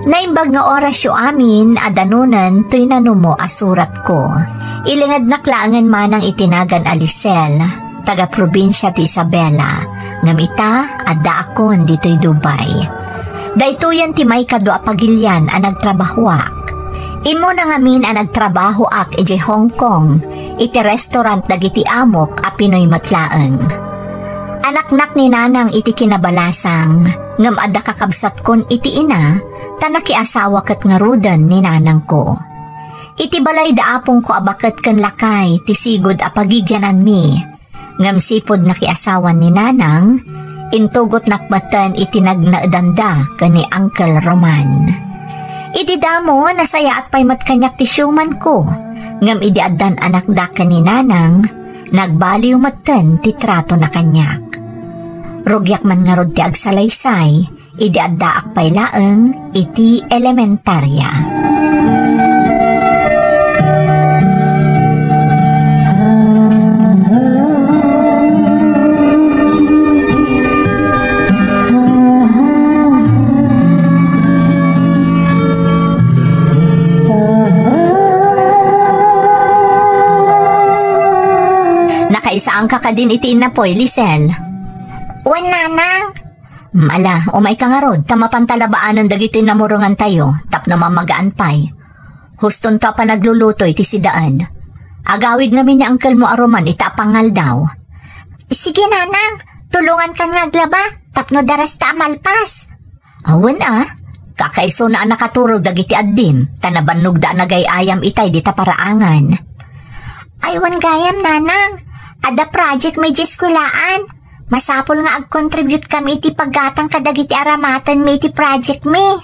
naimbag nga orasyo amin a danunen toy nanumo a suratko. Ilingednak laengen manang iti nagan a Lisel, taga probinsia ti Isabela, ngem ita, addaakon ditoy Dubai. Daytoyen ti maikadua a pagilian a nagtrabahoak. Immuna ngamin a nagtrabahoak idiay Hong Kong, iti restaurant dagiti amok a Pinoy met laeng. Anaknak ni nanang iti kinabalasang, ngem adda kakabsatkon iti ina, ta nakiasawa ket ngaruden ni nanangko. Iti balay da apongko a baket ken lakay ti sigud a pagigiananmi. Ngem sipud nakiasawan ni nanang, intugotnak metten iti nagnaedanda ken ni Uncle Roman. Idi damo, nasayaat pay met kaniak ti siumanko. Ngem idi addan anakda ken ni nanang, nagbaliw metten ti tratona kaniak. Rugiak man ngarud ti agsalaysay, idi addaak pay laeng iti elementaria. Saanka kadin iti innapoy, Lisel? Wen, nanang. Ala, umayka ngarud, ta mapanta labaanen dagiti namurengantayo, tapno mamagaan pay. Hustonto a panagluluto iti sidaen. Agawid ngamin ni angkelmo a Roman ita a pangaldaw. Sige, nanang, tulongankan nga aglaba, tapno darasta a malpas. Awan a, kakaisuna a nakaturog dagiti addim, ta nabannogda a nagay-ayam itay dita paraangan. Ay, wen gayam, nanang, adda project mi idiay eskuelaan. Masapul nga agkontribute kami iti paggatang kadagiti aramatenmi iti project mi.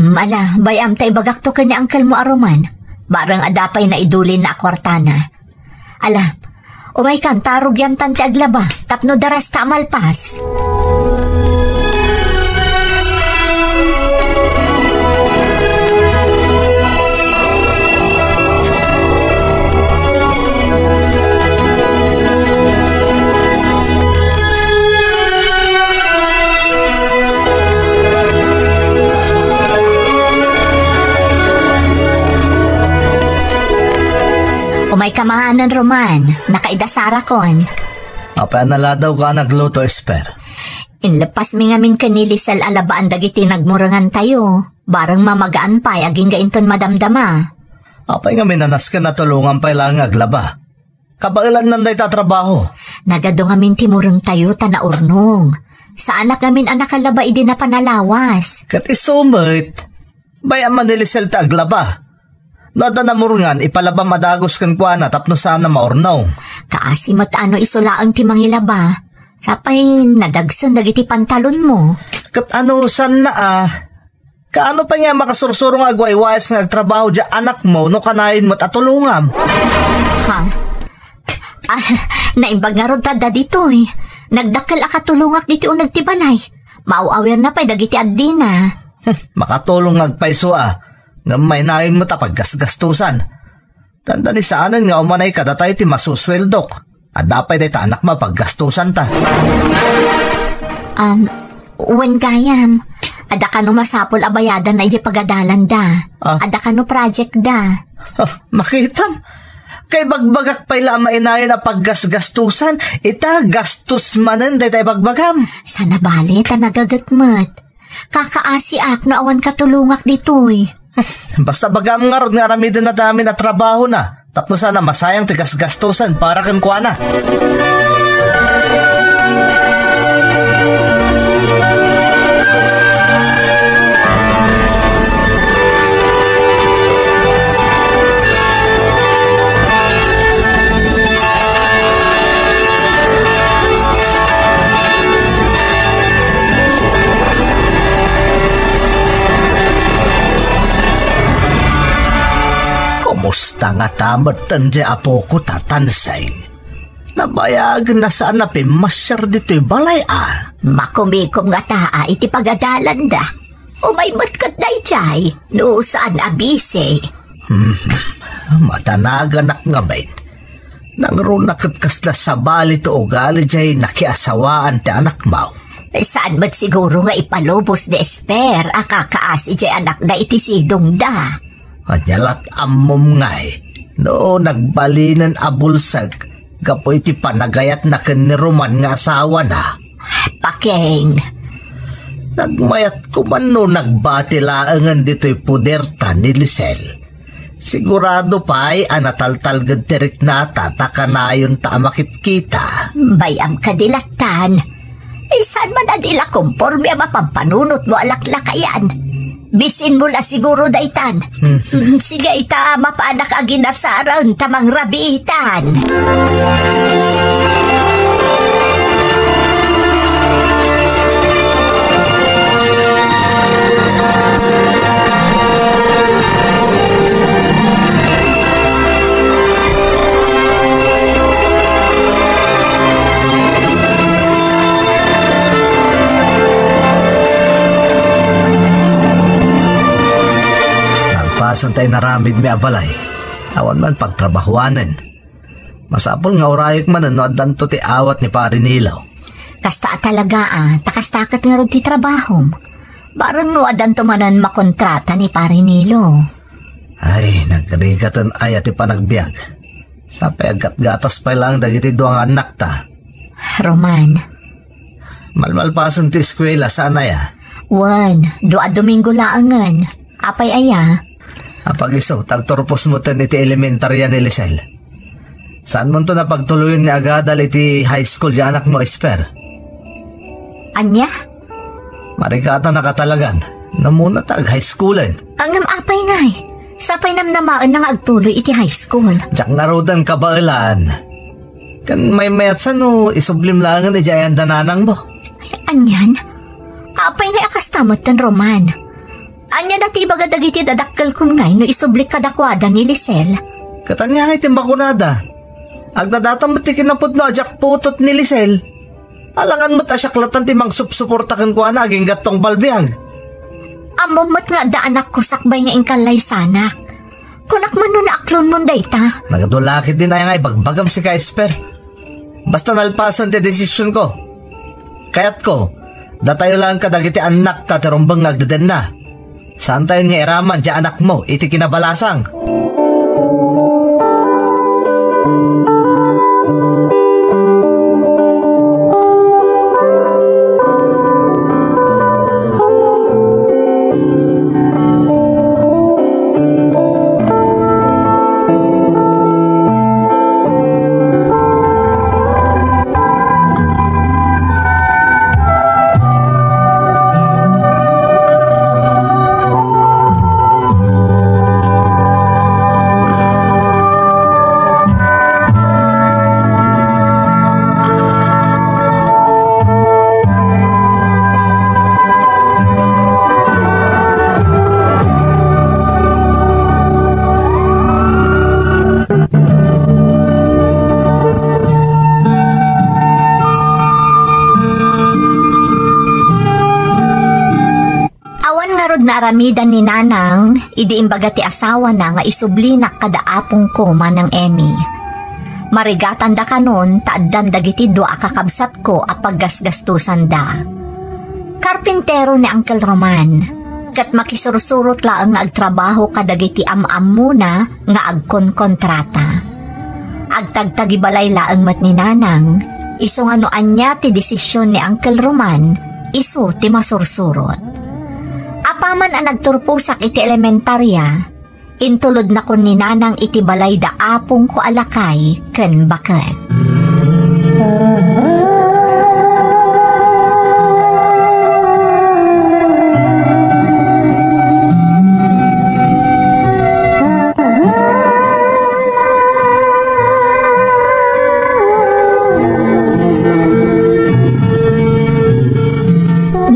Ala, bay-am ta ibagakto ken ni angkelmo a Roman. Bareng adda pay naidulinna a kuartana. Ala, umaykan ta rugiamtan ti aglaba tapno darasta a malpas. Umayka manen, Roman. Nakaidasarakon. Apay a naladawka a nagluto, Esper? Inleppasmi ngamin ken ni Lisel a labaan dagiti nagmurengantayo. Bareng mamagaan pay agingga inton madamdama. Apay ngamin a nasken a tulongan pay laeng nga aglaba? Kabaelannan dayta a trabaho. Nagadu ngamin ti murengtayo ta naurnong. Saanak ngamin a nakalaba idi napan a lawas. Ket isu met, bay-am a ni Lisel ti aglaba. No adda namurengan, ipalabam a dagus kenkuana tapno saan a maurnong. Kaasi met a no isu laeng ti mangilaba. Sapay nadagsen dagiti pantalonmo. Ket anusanna a? Kaano pay nga makasursuro nga agwaywayas nga agtrabaho diay anakmo no kanayon met a tulongam? Ha? Ah, naimbag ngarud ta adda ditoy. Nagdakkel a katulongak ditoy uneg ti balay. Maaw-awirna pay dagiti addina. Makatulong nga agpayso a. Ngem mainayon met a paggasgastosan. Tanda ni saanen nga umanay kadatayo ti masusueldok. Adda pay dayta anakmo a paggastusanta. Um, wen gayam, adda kano masapul a bayadanna idiay pagadalanda. Ah. Adda kano project da. Ah, makitam. Kay bagbagak pay la a mainayon a paggasgastusan, ita gastos manen dayta ibagbagam. Sana bale ta nagaget met. Kakaasiak no awan katulongak ditoy. Basta bagam ngarud nga aramiden a damin a trabahona, tapno saan a masayang ti gasgastusan para kenkuana. Kumusta ngata metten diay apoko, Tatansay? Nabayagen a saan a pimmasiar ditoy balay a. Makumikom ngata iti pagadalanda. Umay met ket daydiay, no saan a bisi. Hmm, madanaganak ngamin. Nangruna ket kasla sabali ti ugali diay nakiasawaan ti anakmo. Saan met siguro nga ipalubos ni Esper a kakaasi diay anakda iti sidongda. Ania lat ammom ngay no nagbalinen a bulsek gapu iti panagayatna ken ni Roman nga asawana? Paking. Nagmayat ko man no nagbati laengen ditoy puderta ni Lisel. Sigurado pay a nataltalged ti riknata ta kanayonta a makitkita. Bay-am kadi lattan. Saan man a di la komporme a mapampanunotmo a laklakayan. Bisinmo la siguro daytan. Hmm. Mm, sige, ita, mapanak a ginasaren ta mangrabiitan. Nalpasan tay naramidmi a balay, awan man pagtrabahuanen. Masapul nga urayek manen no addanto ti awat ni Pari Nilo. Kasta a talaga a, ta kasta ket ngarud ti trabahom. Bareng no addanto manen makontrata ni Pari Nilo. Ay, nagrigaten aya ti panagbiag. Sapay aggatgatas pay laeng dagiti dua nga annakta. Roman. Malmalpasen ti eskuela, saan aya? Wen, dua a Domingo laengen. Apay aya? Apag-isu, ta agturpos metten iti elementarya ni Lisel. Saanmonto a pagtuloyen nga agadal iti high school ti anakmo, Esper? Ania? Marigatanaka talagan. Namuna ta ag-high schoolen. Ngem apay ngay? Sapay namnamaenna nga agtuloy iti high school. Diak ngaruden kabaelan. Ken maymayatsa no isublim laengen idiay ayan da nanangmo. Anian? Apay ngay a kasta metten, Roman? Ania dayta ibaga dagiti dadakkelkon ngay no isublik kadakuada ni Lisel? Ket ania ngay ti makunada? Agdadaton met ti kinapudno a diak putot ni Lisel. Alangan met a siak latta ti mangsupsuporta kenkuana agingga tungpal biag. Ammom met nga adda anakko sakbay nga inkallaysanak. Kunak man no naaklonmon dayta. Nagdulakit din aya nga ibagbagam sika, Esper. Basta nalpasen ti desisionko. Kayatko, datayo laeng kadagiti annakta ti rumbeng nga agdedenna. Saantayon nga iraman ti anakmo iti kinabalasang. Awan ngarud naaramidan ni Nanang idi imbaga ti asawana nga isublinak kada apongko, Manang Emmy. Marigatanda kanon ta addan dagiti dua a kakabsatko a paggasgastosanda. Karpintero ni Uncle Roman, ket makisursurot laeng nga agtrabaho kadagiti am-ammona nga agkonkontrata. Agtagtagibalay laeng met ni Nanang, isu nga no ania ti desision ni Uncle Roman, isu ti masursurot. Apaman a nagturposak iti elementarya, intulodnakon ni Nanang iti balay da apongko a lakay ken baket.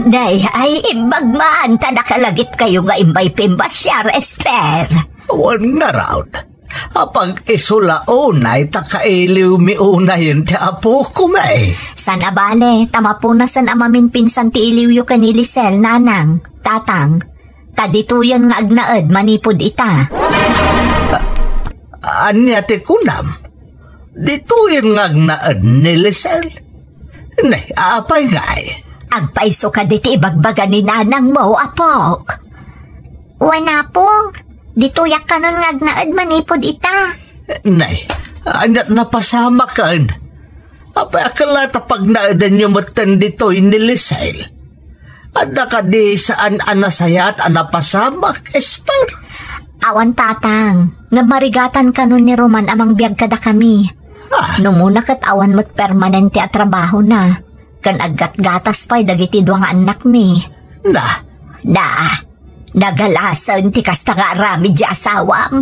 Nay, ay, imbag man, ta nakalagipkayo nga imbay pimbasiar, Esper. Wen ngarud. Apag-isu la unay ta kailiwmi unayen ti apokon, eh. Saan a bale, ta mapunasen a maminpinsan ti iliwyo ken ni Lisel, Nanang, Tatang. Ta ditoyen nga agnaed manipud ita. A-, ania ti kunam? Ditoyen nga agnaed ni Lisel? Ne, apay ngay? Agpayso kadi ti ibagbaga ni nanangmo, apok. Wen, Apong, ditoyak kanon nga agnaed manipud ita. Nay, ania ti napasamaken? Apay a ket la ta pagnaedenyo metten ditoy ni Lisel? Adda kadi saan a nasayaat a napasamak, Esper? Awan, Tatang, ngem marigatan kanon ni Roman a mangbiag kadakami. Ah. Numuna ket awan met permanente a trabahona, ken aggatgatas pay dagiti dua nga annakmi. Na? Na, nagalasen ti kasta nga aramid ti asawam.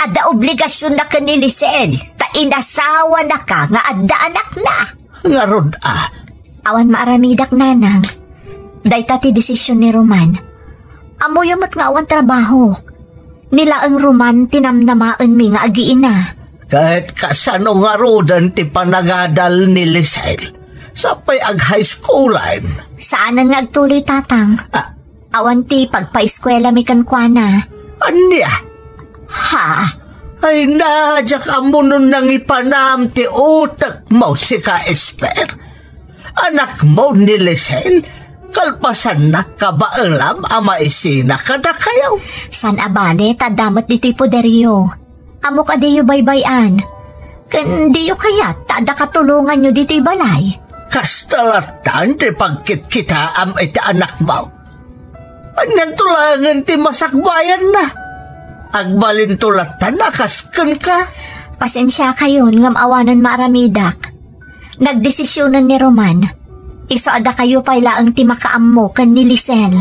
Adda obligasionna ken ni Lisel, ta inasawanaka nga adda anakna. Ngarud a. Awan maaramidak, Nanang. Dayta ti desisyon ni Roman. Ammoyo met nga awan trabahok. Ni laeng Roman ti namnamaenmi nga agiina. Ket kasano ngaruden ti panagadal ni Lisel? Sapay ag-high schoolen. Saanen nga agtuloy, Tatang. Ah. Awan ti pagpaeskuelami kenkuana. Ania? Ha? Ay, na, diak ammo no nangipanam ti utekmo, sika, Esper. Anakmo ni Lisel, kalpasanna, kabaelam a maisina kadakayo. Saan a bale, ta adda met ditoy poderyo. Ammok a diyo baybay-an. Ken diyo kayat ta adda katulonganyo ditoy balay? Kasta lattan ti pagkitkitaam iti anakmo. Anianto laengen ti masakbayanna? Agbalinto lattan a kas kenka. Pasensiakayon ngem awanen maaramidak. Nagdesisionen ni Roman. Isu a dakayo pay laeng ti makaammo ken ni Lisel.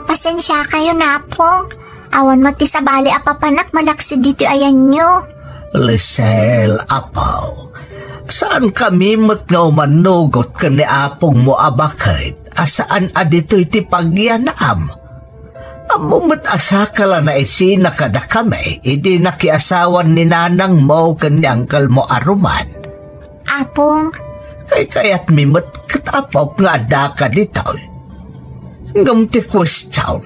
Pasensiakayon, Apong. Awan met ti sabali a papanak malaksid ditoy ayanyo. Lisel, Apo, saankami met nga umanugot ken ni apongmo a baket a saan a ditoy ti pagyanam. Ammom met a saka la naisina kadakami idi nakiasawan ni nanangmo ken ni angkelmo a Roman. Apong. Kaykayatmi met ket, Apok, nga addaka ditoy. Ngem ti kuestion,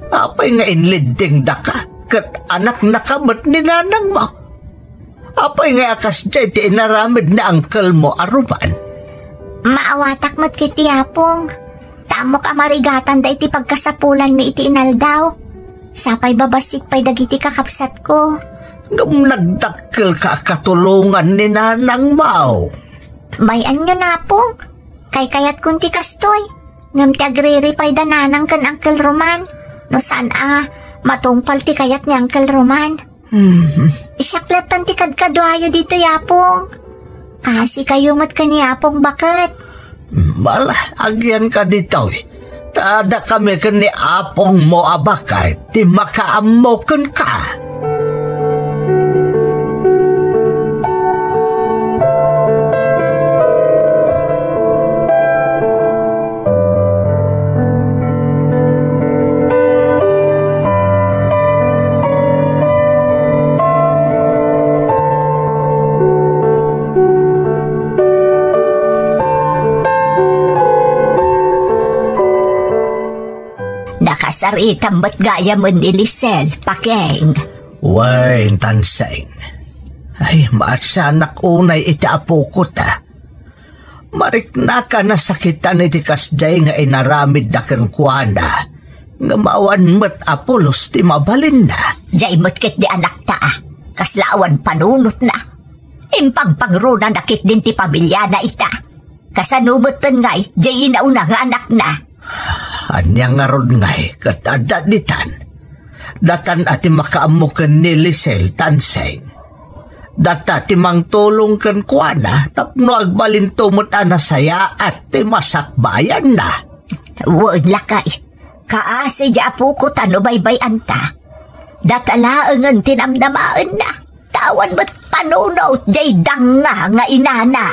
apay nga inliddingdaka ket anaknaka met ni nanangmo? Apay nga a kasdiay ti inaramid ni angkelmo a Roman? Maawatak met ketdi, Apong. Ta ammok a marigatanda iti pagkasapulanmi iti inaldaw. Sapay babassit pay dagiti kakabsatko. Ngem nagdakkelka a katulongan ni nanangmo. Bay-anyon, Apong. Kaykayatkon ti kastoy. Ngem ti agriri pay da nanang ken Uncle Roman. No saan a matungpal ti kayat ni Uncle Roman. Hmm. Siak lattan ti kadkaduayo ditoy, Apong. Kaasikayo met ken ni Apong baket. Bala, agyanka ditoy. Ta dakami ken ni apongmo a baket ti makaammo kenka. Nakasaritam met gayamen ni Lisel, Pakeng. Wen, Tanseng. Ay, maatsanak unay iti apokota. Mariknaka nasakitan iti kasdiay nga inaramidda kenkuana, ngem awan met a pulos ti mabalinna. Diay met ketdi anakta, a. Kasla awan panunotna. Impangpangrunana ketdin ti pamiliana ita. Kasano metten ngay, diay inauna nga anakna? Ania ngarud ngay ket adda ditan? Datan a ti makaammo ken ni Lisel, Tanseng. Data ti mangtulong kenkuana tapno agbalinto met a nasayaat ti masakbayanna. Wen, lakay. Kaasi di apoko ta no baybay-anta. Data laengen ti namnamaenna. Ta awan met panunot diay danga nga inana.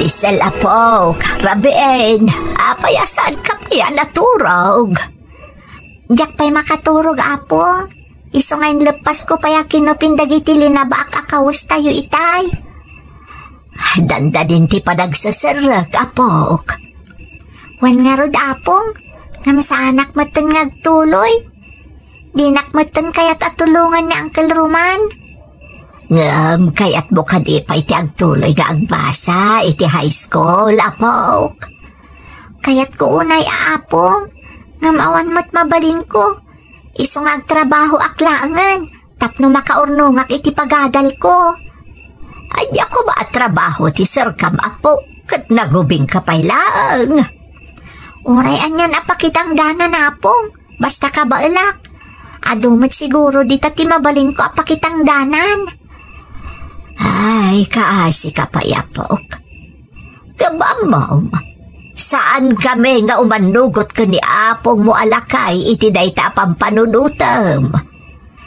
Lisel, apok, rabiin, apay a saanka pay a naturog? Diak pay makaturog, Apong. Isu nga inleppasko pay a kinupin dagiti linabaak a kawestayo itay. Dandani ti panagseserrek, apok. Wen ngarud, Apong, ngem saanak metten nga agtuloy. Dinak metten kayat a tulongan ni Uncle Roman. Ngem kayatmo kadi pay ti agtuloy nga agbasa iti high school, apok? Kayatko unay, Apong, ngem awan met mabalinko. Isu nga agtrabahoak laengen tapno makaurnongak iti pagadalko. Ania koma a trabaho ti serkam, apo, ket nagubingka pay laeng? Uray anian a pakitangdanan, Apong, basta kabaelak. Adu met siguro dita ti mabalinko a pakitangdanan. Ay, kaasika pay, apok. Ngem ammom, Saankami nga umannugot ken ni apongmo a lakay iti dayta a pampanunotem.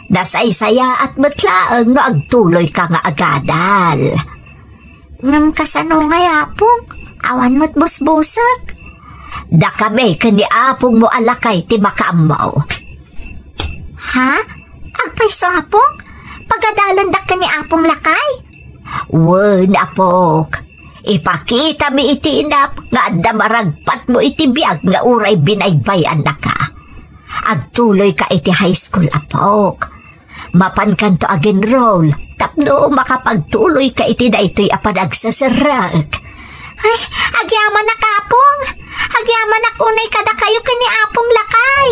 Nasaysayaat met laeng no agtuloyka nga agadal. Ngem kasano ngay, Apong? Awan met busbusek. Dakami ken ni apongmo a lakay ti makaammo. Ha? Agpayso, Apong? Pagadalandak ken ni Apong lakay? Wen, apok. Ipakitami iti inap nga adda maragpatmo iti biag nga uray binaybay-annaka. Agtuloyka iti high school, apok. Mapankanto ag-enroll tapno makapagtuloyka iti daytoy a panagseserrek. Ay, agyamanak, Apong! Agyamanak unay kadakayo ken ni Apong lakay!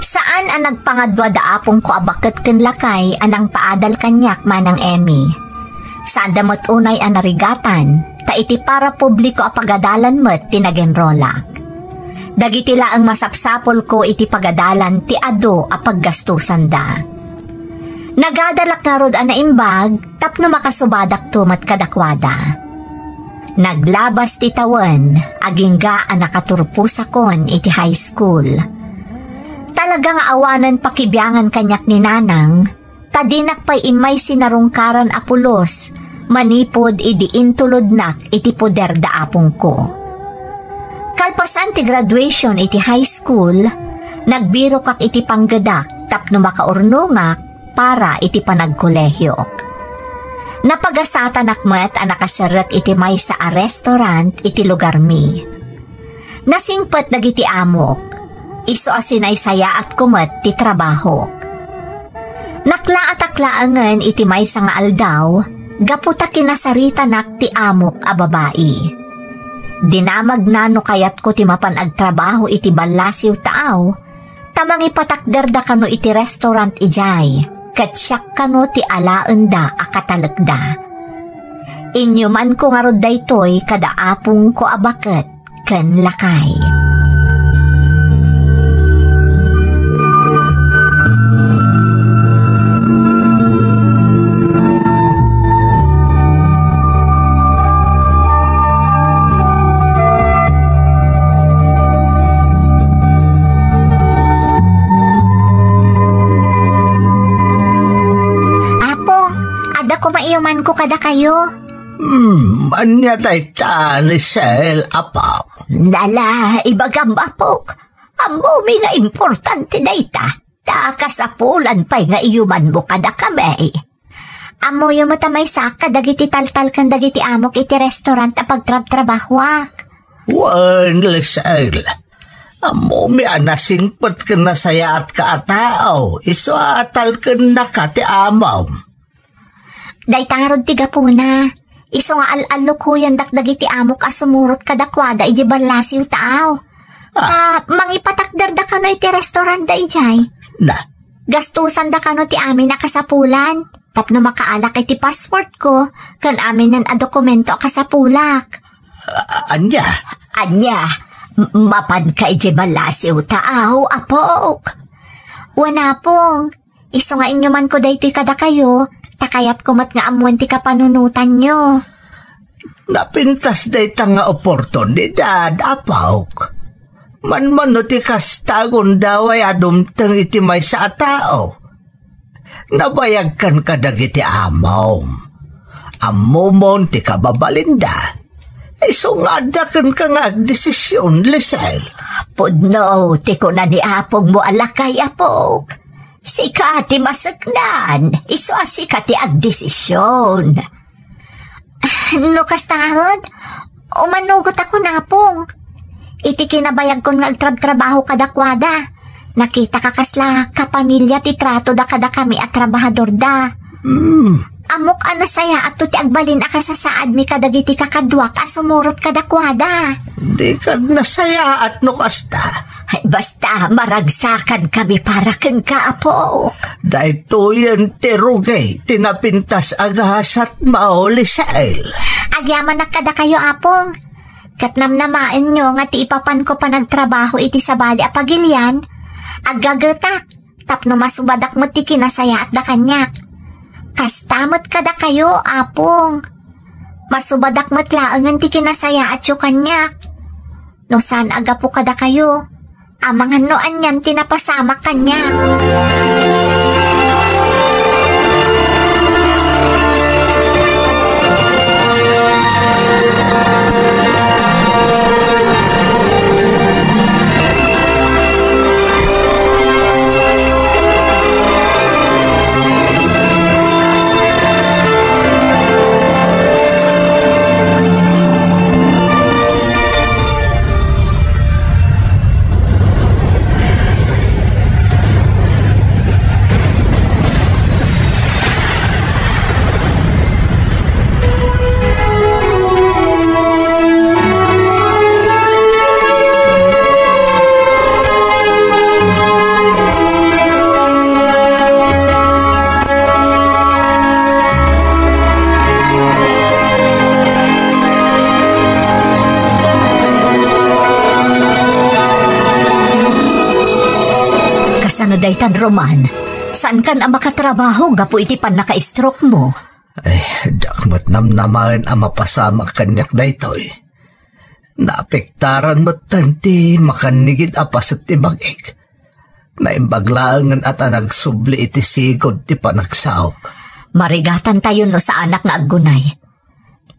Saan a nagpangadua da apongko a baket ken lakay a nangpaadal kaniak, Manang Emmy. Saanda met unay a narigatan, ta iti parapubliko a pagadalan met ti nagenrolak. Dagiti laeng masapsapulko iti pagadalan ti adu a paggastusanda. Nagadalak ngarud a naimbag tapno makasubadakto met kadakuada. Naglabas ti tawen, agingga a nakaturposakon iti high school. Talaga nga awanen pakibiangan kaniak ni Nanang, ta dinak pay immay sinarungkaran a pulos manipud idi intulodnak iti poder da apongko. Kalpasan ti graduation iti high school, nagbirokak iti panggedak tapno makaurnongak para iti panagkolehiok. Napagasatanak met a nakaserrek iti maysa a restaurant iti lugarmi. Nasingpet dagiti amok, isu a sinaysayaatko met ti trabahok. Naklaatak laengen iti maysa nga aldaw gapu ta kinasaritanak ti amok a babai. Dinamagna no kayatko ti mapan agtrabaho iti ballasiw taaw, ta mangipatakderda kano iti restaurant idiay, ket siak kano ti alaenda a katalekda. Inyumanko ngarud daytoy kada apongko a baket ken lakay. Apo, adda koma iyomanko kadakayo. Hmm, ania dayta, Lisel, apo? Nala, ibagam, apok. Ammomi nga importante dayta. Ta kasapulan pay nga iyumanmo kadakami. Ammoyo met a maysaak kadagiti taltalken dagiti amok iti restaurant a pagtrabtrabahoak. Wen, Lisel. Ammomi a nasingpet ken nasayaatka a tao, isu a talkennaka ti amom. Dayta ngarud ti gapuna. Isu nga al-allukoyandak dagiti amok a sumurot kadakuada idiay ballasiw taaw. Ah. Ah, mangipatakderda kano iti restaurant da idiay. Na. Gastosanda kano ti amin a kasapulan tapno makaalak iti passportko ken aminen a dokumento a kasapulak. Ah, ania? Ania? M-, mapanka idiay ballasiw taaw, apok? Wen, apong. Isu nga inyumanko daytoy kadakayo, ta kayatko met nga ammoen ti kapanunotanyo. Napintas dayta nga oportunidad, apok. Manmano ti kasta, agunda way a dumteng iti maysa a tao. Nabayagkan kadagiti amom. Ammomon ti kababalinda. Isu nga adda kenka nga agdesision, Lisel. Pudno ti kuna ni apongmo a lakay, apok. Sika ti maseknan, isu a sika ti agdesision. No kasta ngarud, umannugotakon, apong. Iti kinabayagkon nga agtrabtrabaho kadakuada, nakitak a kasla kapamilya ti tratoda kadakami a trabahadorda. Hmm. Ammok a nasayaatto ti agbalin a kasasaadmi kadagiti kakaduak a sumurot kadakuada. Dikan nasayaat no kasta. Ay, basta, maragsakan kami para kenka, Apo. Daytoyen ti rugi ti napintas a gasat, Mao Lisel. Agyamanak kadakayo, Apong. Ket namnamaenyo nga ti ipapanko panagtrabaho iti sabali a pagilian, aggagetak tapno masubadak met ti kinasayaatda kaniak. Kasta met kadakayo, Apong. Masubadak met laengen ti kinasayaatyo kaniak. No saan a gapu kadakayo, amangan no anian ti napasamak kaniak. Kasano daytan, Roman? Saankan a makatrabaho gapu iti pannaka-stroke mo? Ay, diak met namnamaen a mapasamak kaniak daytoy. Naapektaran metten ti makannigid a paset ti bag-ik. Naimbag laengen a ta nagsubli iti sigud ti panagsaok. Marigatantayo no saanak nga aggunay.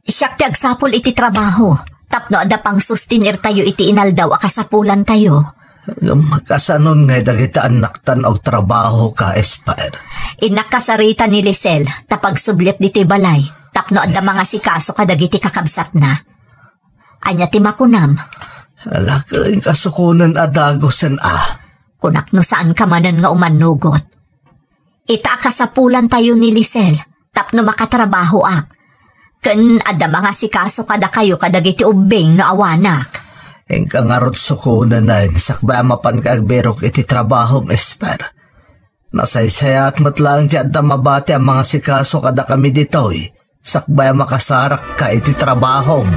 Siak ti agsapul iti trabaho, tapno adda pangsustenirtayo iti inaldaw a kasapulantayo. Ngem kasanon ngay dagiti annaktan agtrabaho ka, Esper? Innak kasarita ni Lisel, ta pagsubliak ditoy balay, tapno adda mangasikaso kadagiti kakabsatna. Ania ti makunam? Ala, ken kasukonen a dagusen a. Kunak no saanka manen nga umannugot. Ita a kasapulantayo ni Lisel tapno makatrabahoak. Ken adda mangasikaso kadakayo kadagiti ubbing no awanak. Inka ngarud sukonen, sakbay a mapanka agbirok iti trabahom, Esper. Nasaysayaat met laeng ti adda mabati a mangasikaso kadakami ditoy. Sakbay a makasarakka iti trabahom.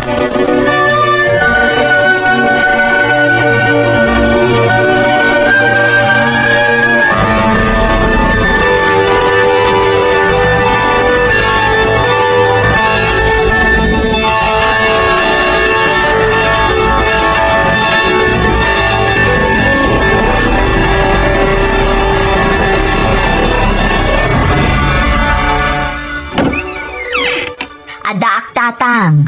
Addaak, Tatang.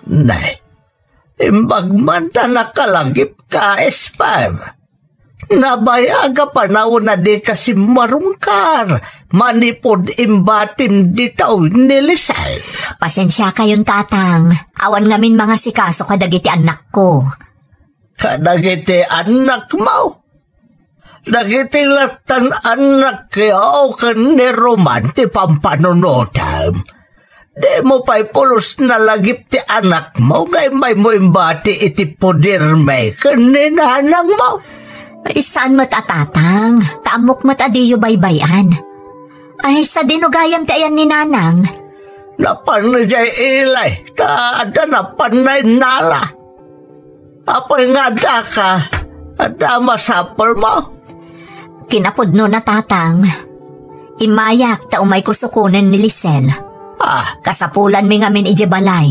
Nay, imbag man ta nakalagipka, Esper. Nabayag a panawen a dika simmarungkar manipud imbatim ditoy ni Lisel. Pasensiakayon, Tatang. Awan ngamin mangasikaso kadagiti annakko. Kadagiti annakmo? Dagiti lattan annakyo ken ni Roman ti pampanunotem. Dimo pay pulos nalagip ti annakmo nga immaymo imbati iti pudermi ken ni nanangmo. Ay, saan met a, Tatang, ta ammok met a diyo baybay-an. Ay, sadino gayam ti ayan ni Nanang? Napan idiay ili, ta adda napan nainnala. Apay nga addaka? Adda masapulmo? Kinapudnona, Tatang. Immayak ta umayko sukonen ni Lisel. Ah. Kasapulanmi ngamin idiay balay.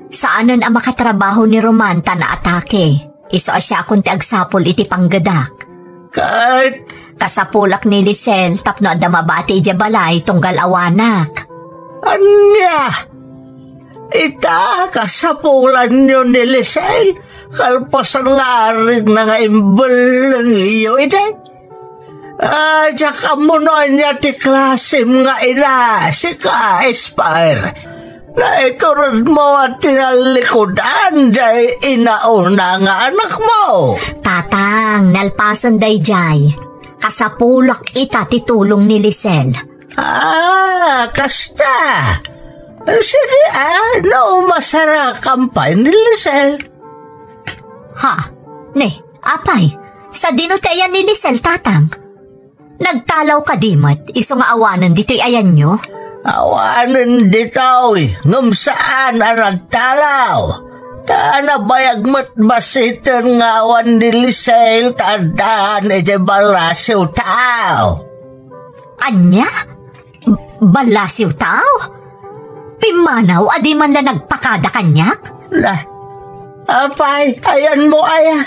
Saanen a makatrabaho ni Roman ta naatake. Isu a siakon ti agsapul iti panggedak. Ket? Kasapulak ni Lisel tapno adda mabati idiay balay tunggal awanak. Ania? Ita, kasapulanyo ni Lisel, kalpasan nga arigna nga imbellengyo idi? Ah, diak ammo no ania ti klasem nga ina, sika, Esper. Naituredmo a tinallikudan diay inauna nga anakmo. Tatang, nalpasen daydiay. Kasapulak ita ti tulong ni Lisel. Ah, kasta. Sige, ah, no, masarakam pay ni Lisel. Ha? Ne, apay, sadino ti ayan ni Lisel, tatang? Nagtalaw kadi met isu nga awanen ditoy ayanyo? Awanen ditoy, ngem saan a nagtalaw. Ta nabayag met basiten nga awan ni Lisel ta addaan idiay ballasiw tao. Ania? Ballasiw tao? Pimmanaw a di man la nagpakada kaniak? Na, apay, ayanmo aya?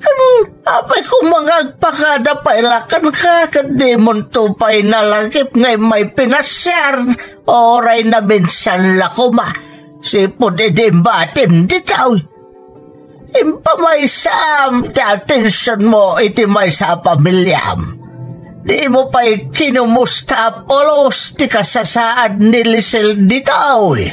Ken apay koma nga agpakada pay la kenka ket dimonto pay nalagip nga immay pinasiar, uray naminsan la koma, sipud idi imbatim ditoy. Impamaysam ti atensionmo iti maysa a pamiliam. Dimo pay kinumusta a pulos ti kasasaad ni Lisel ditoy.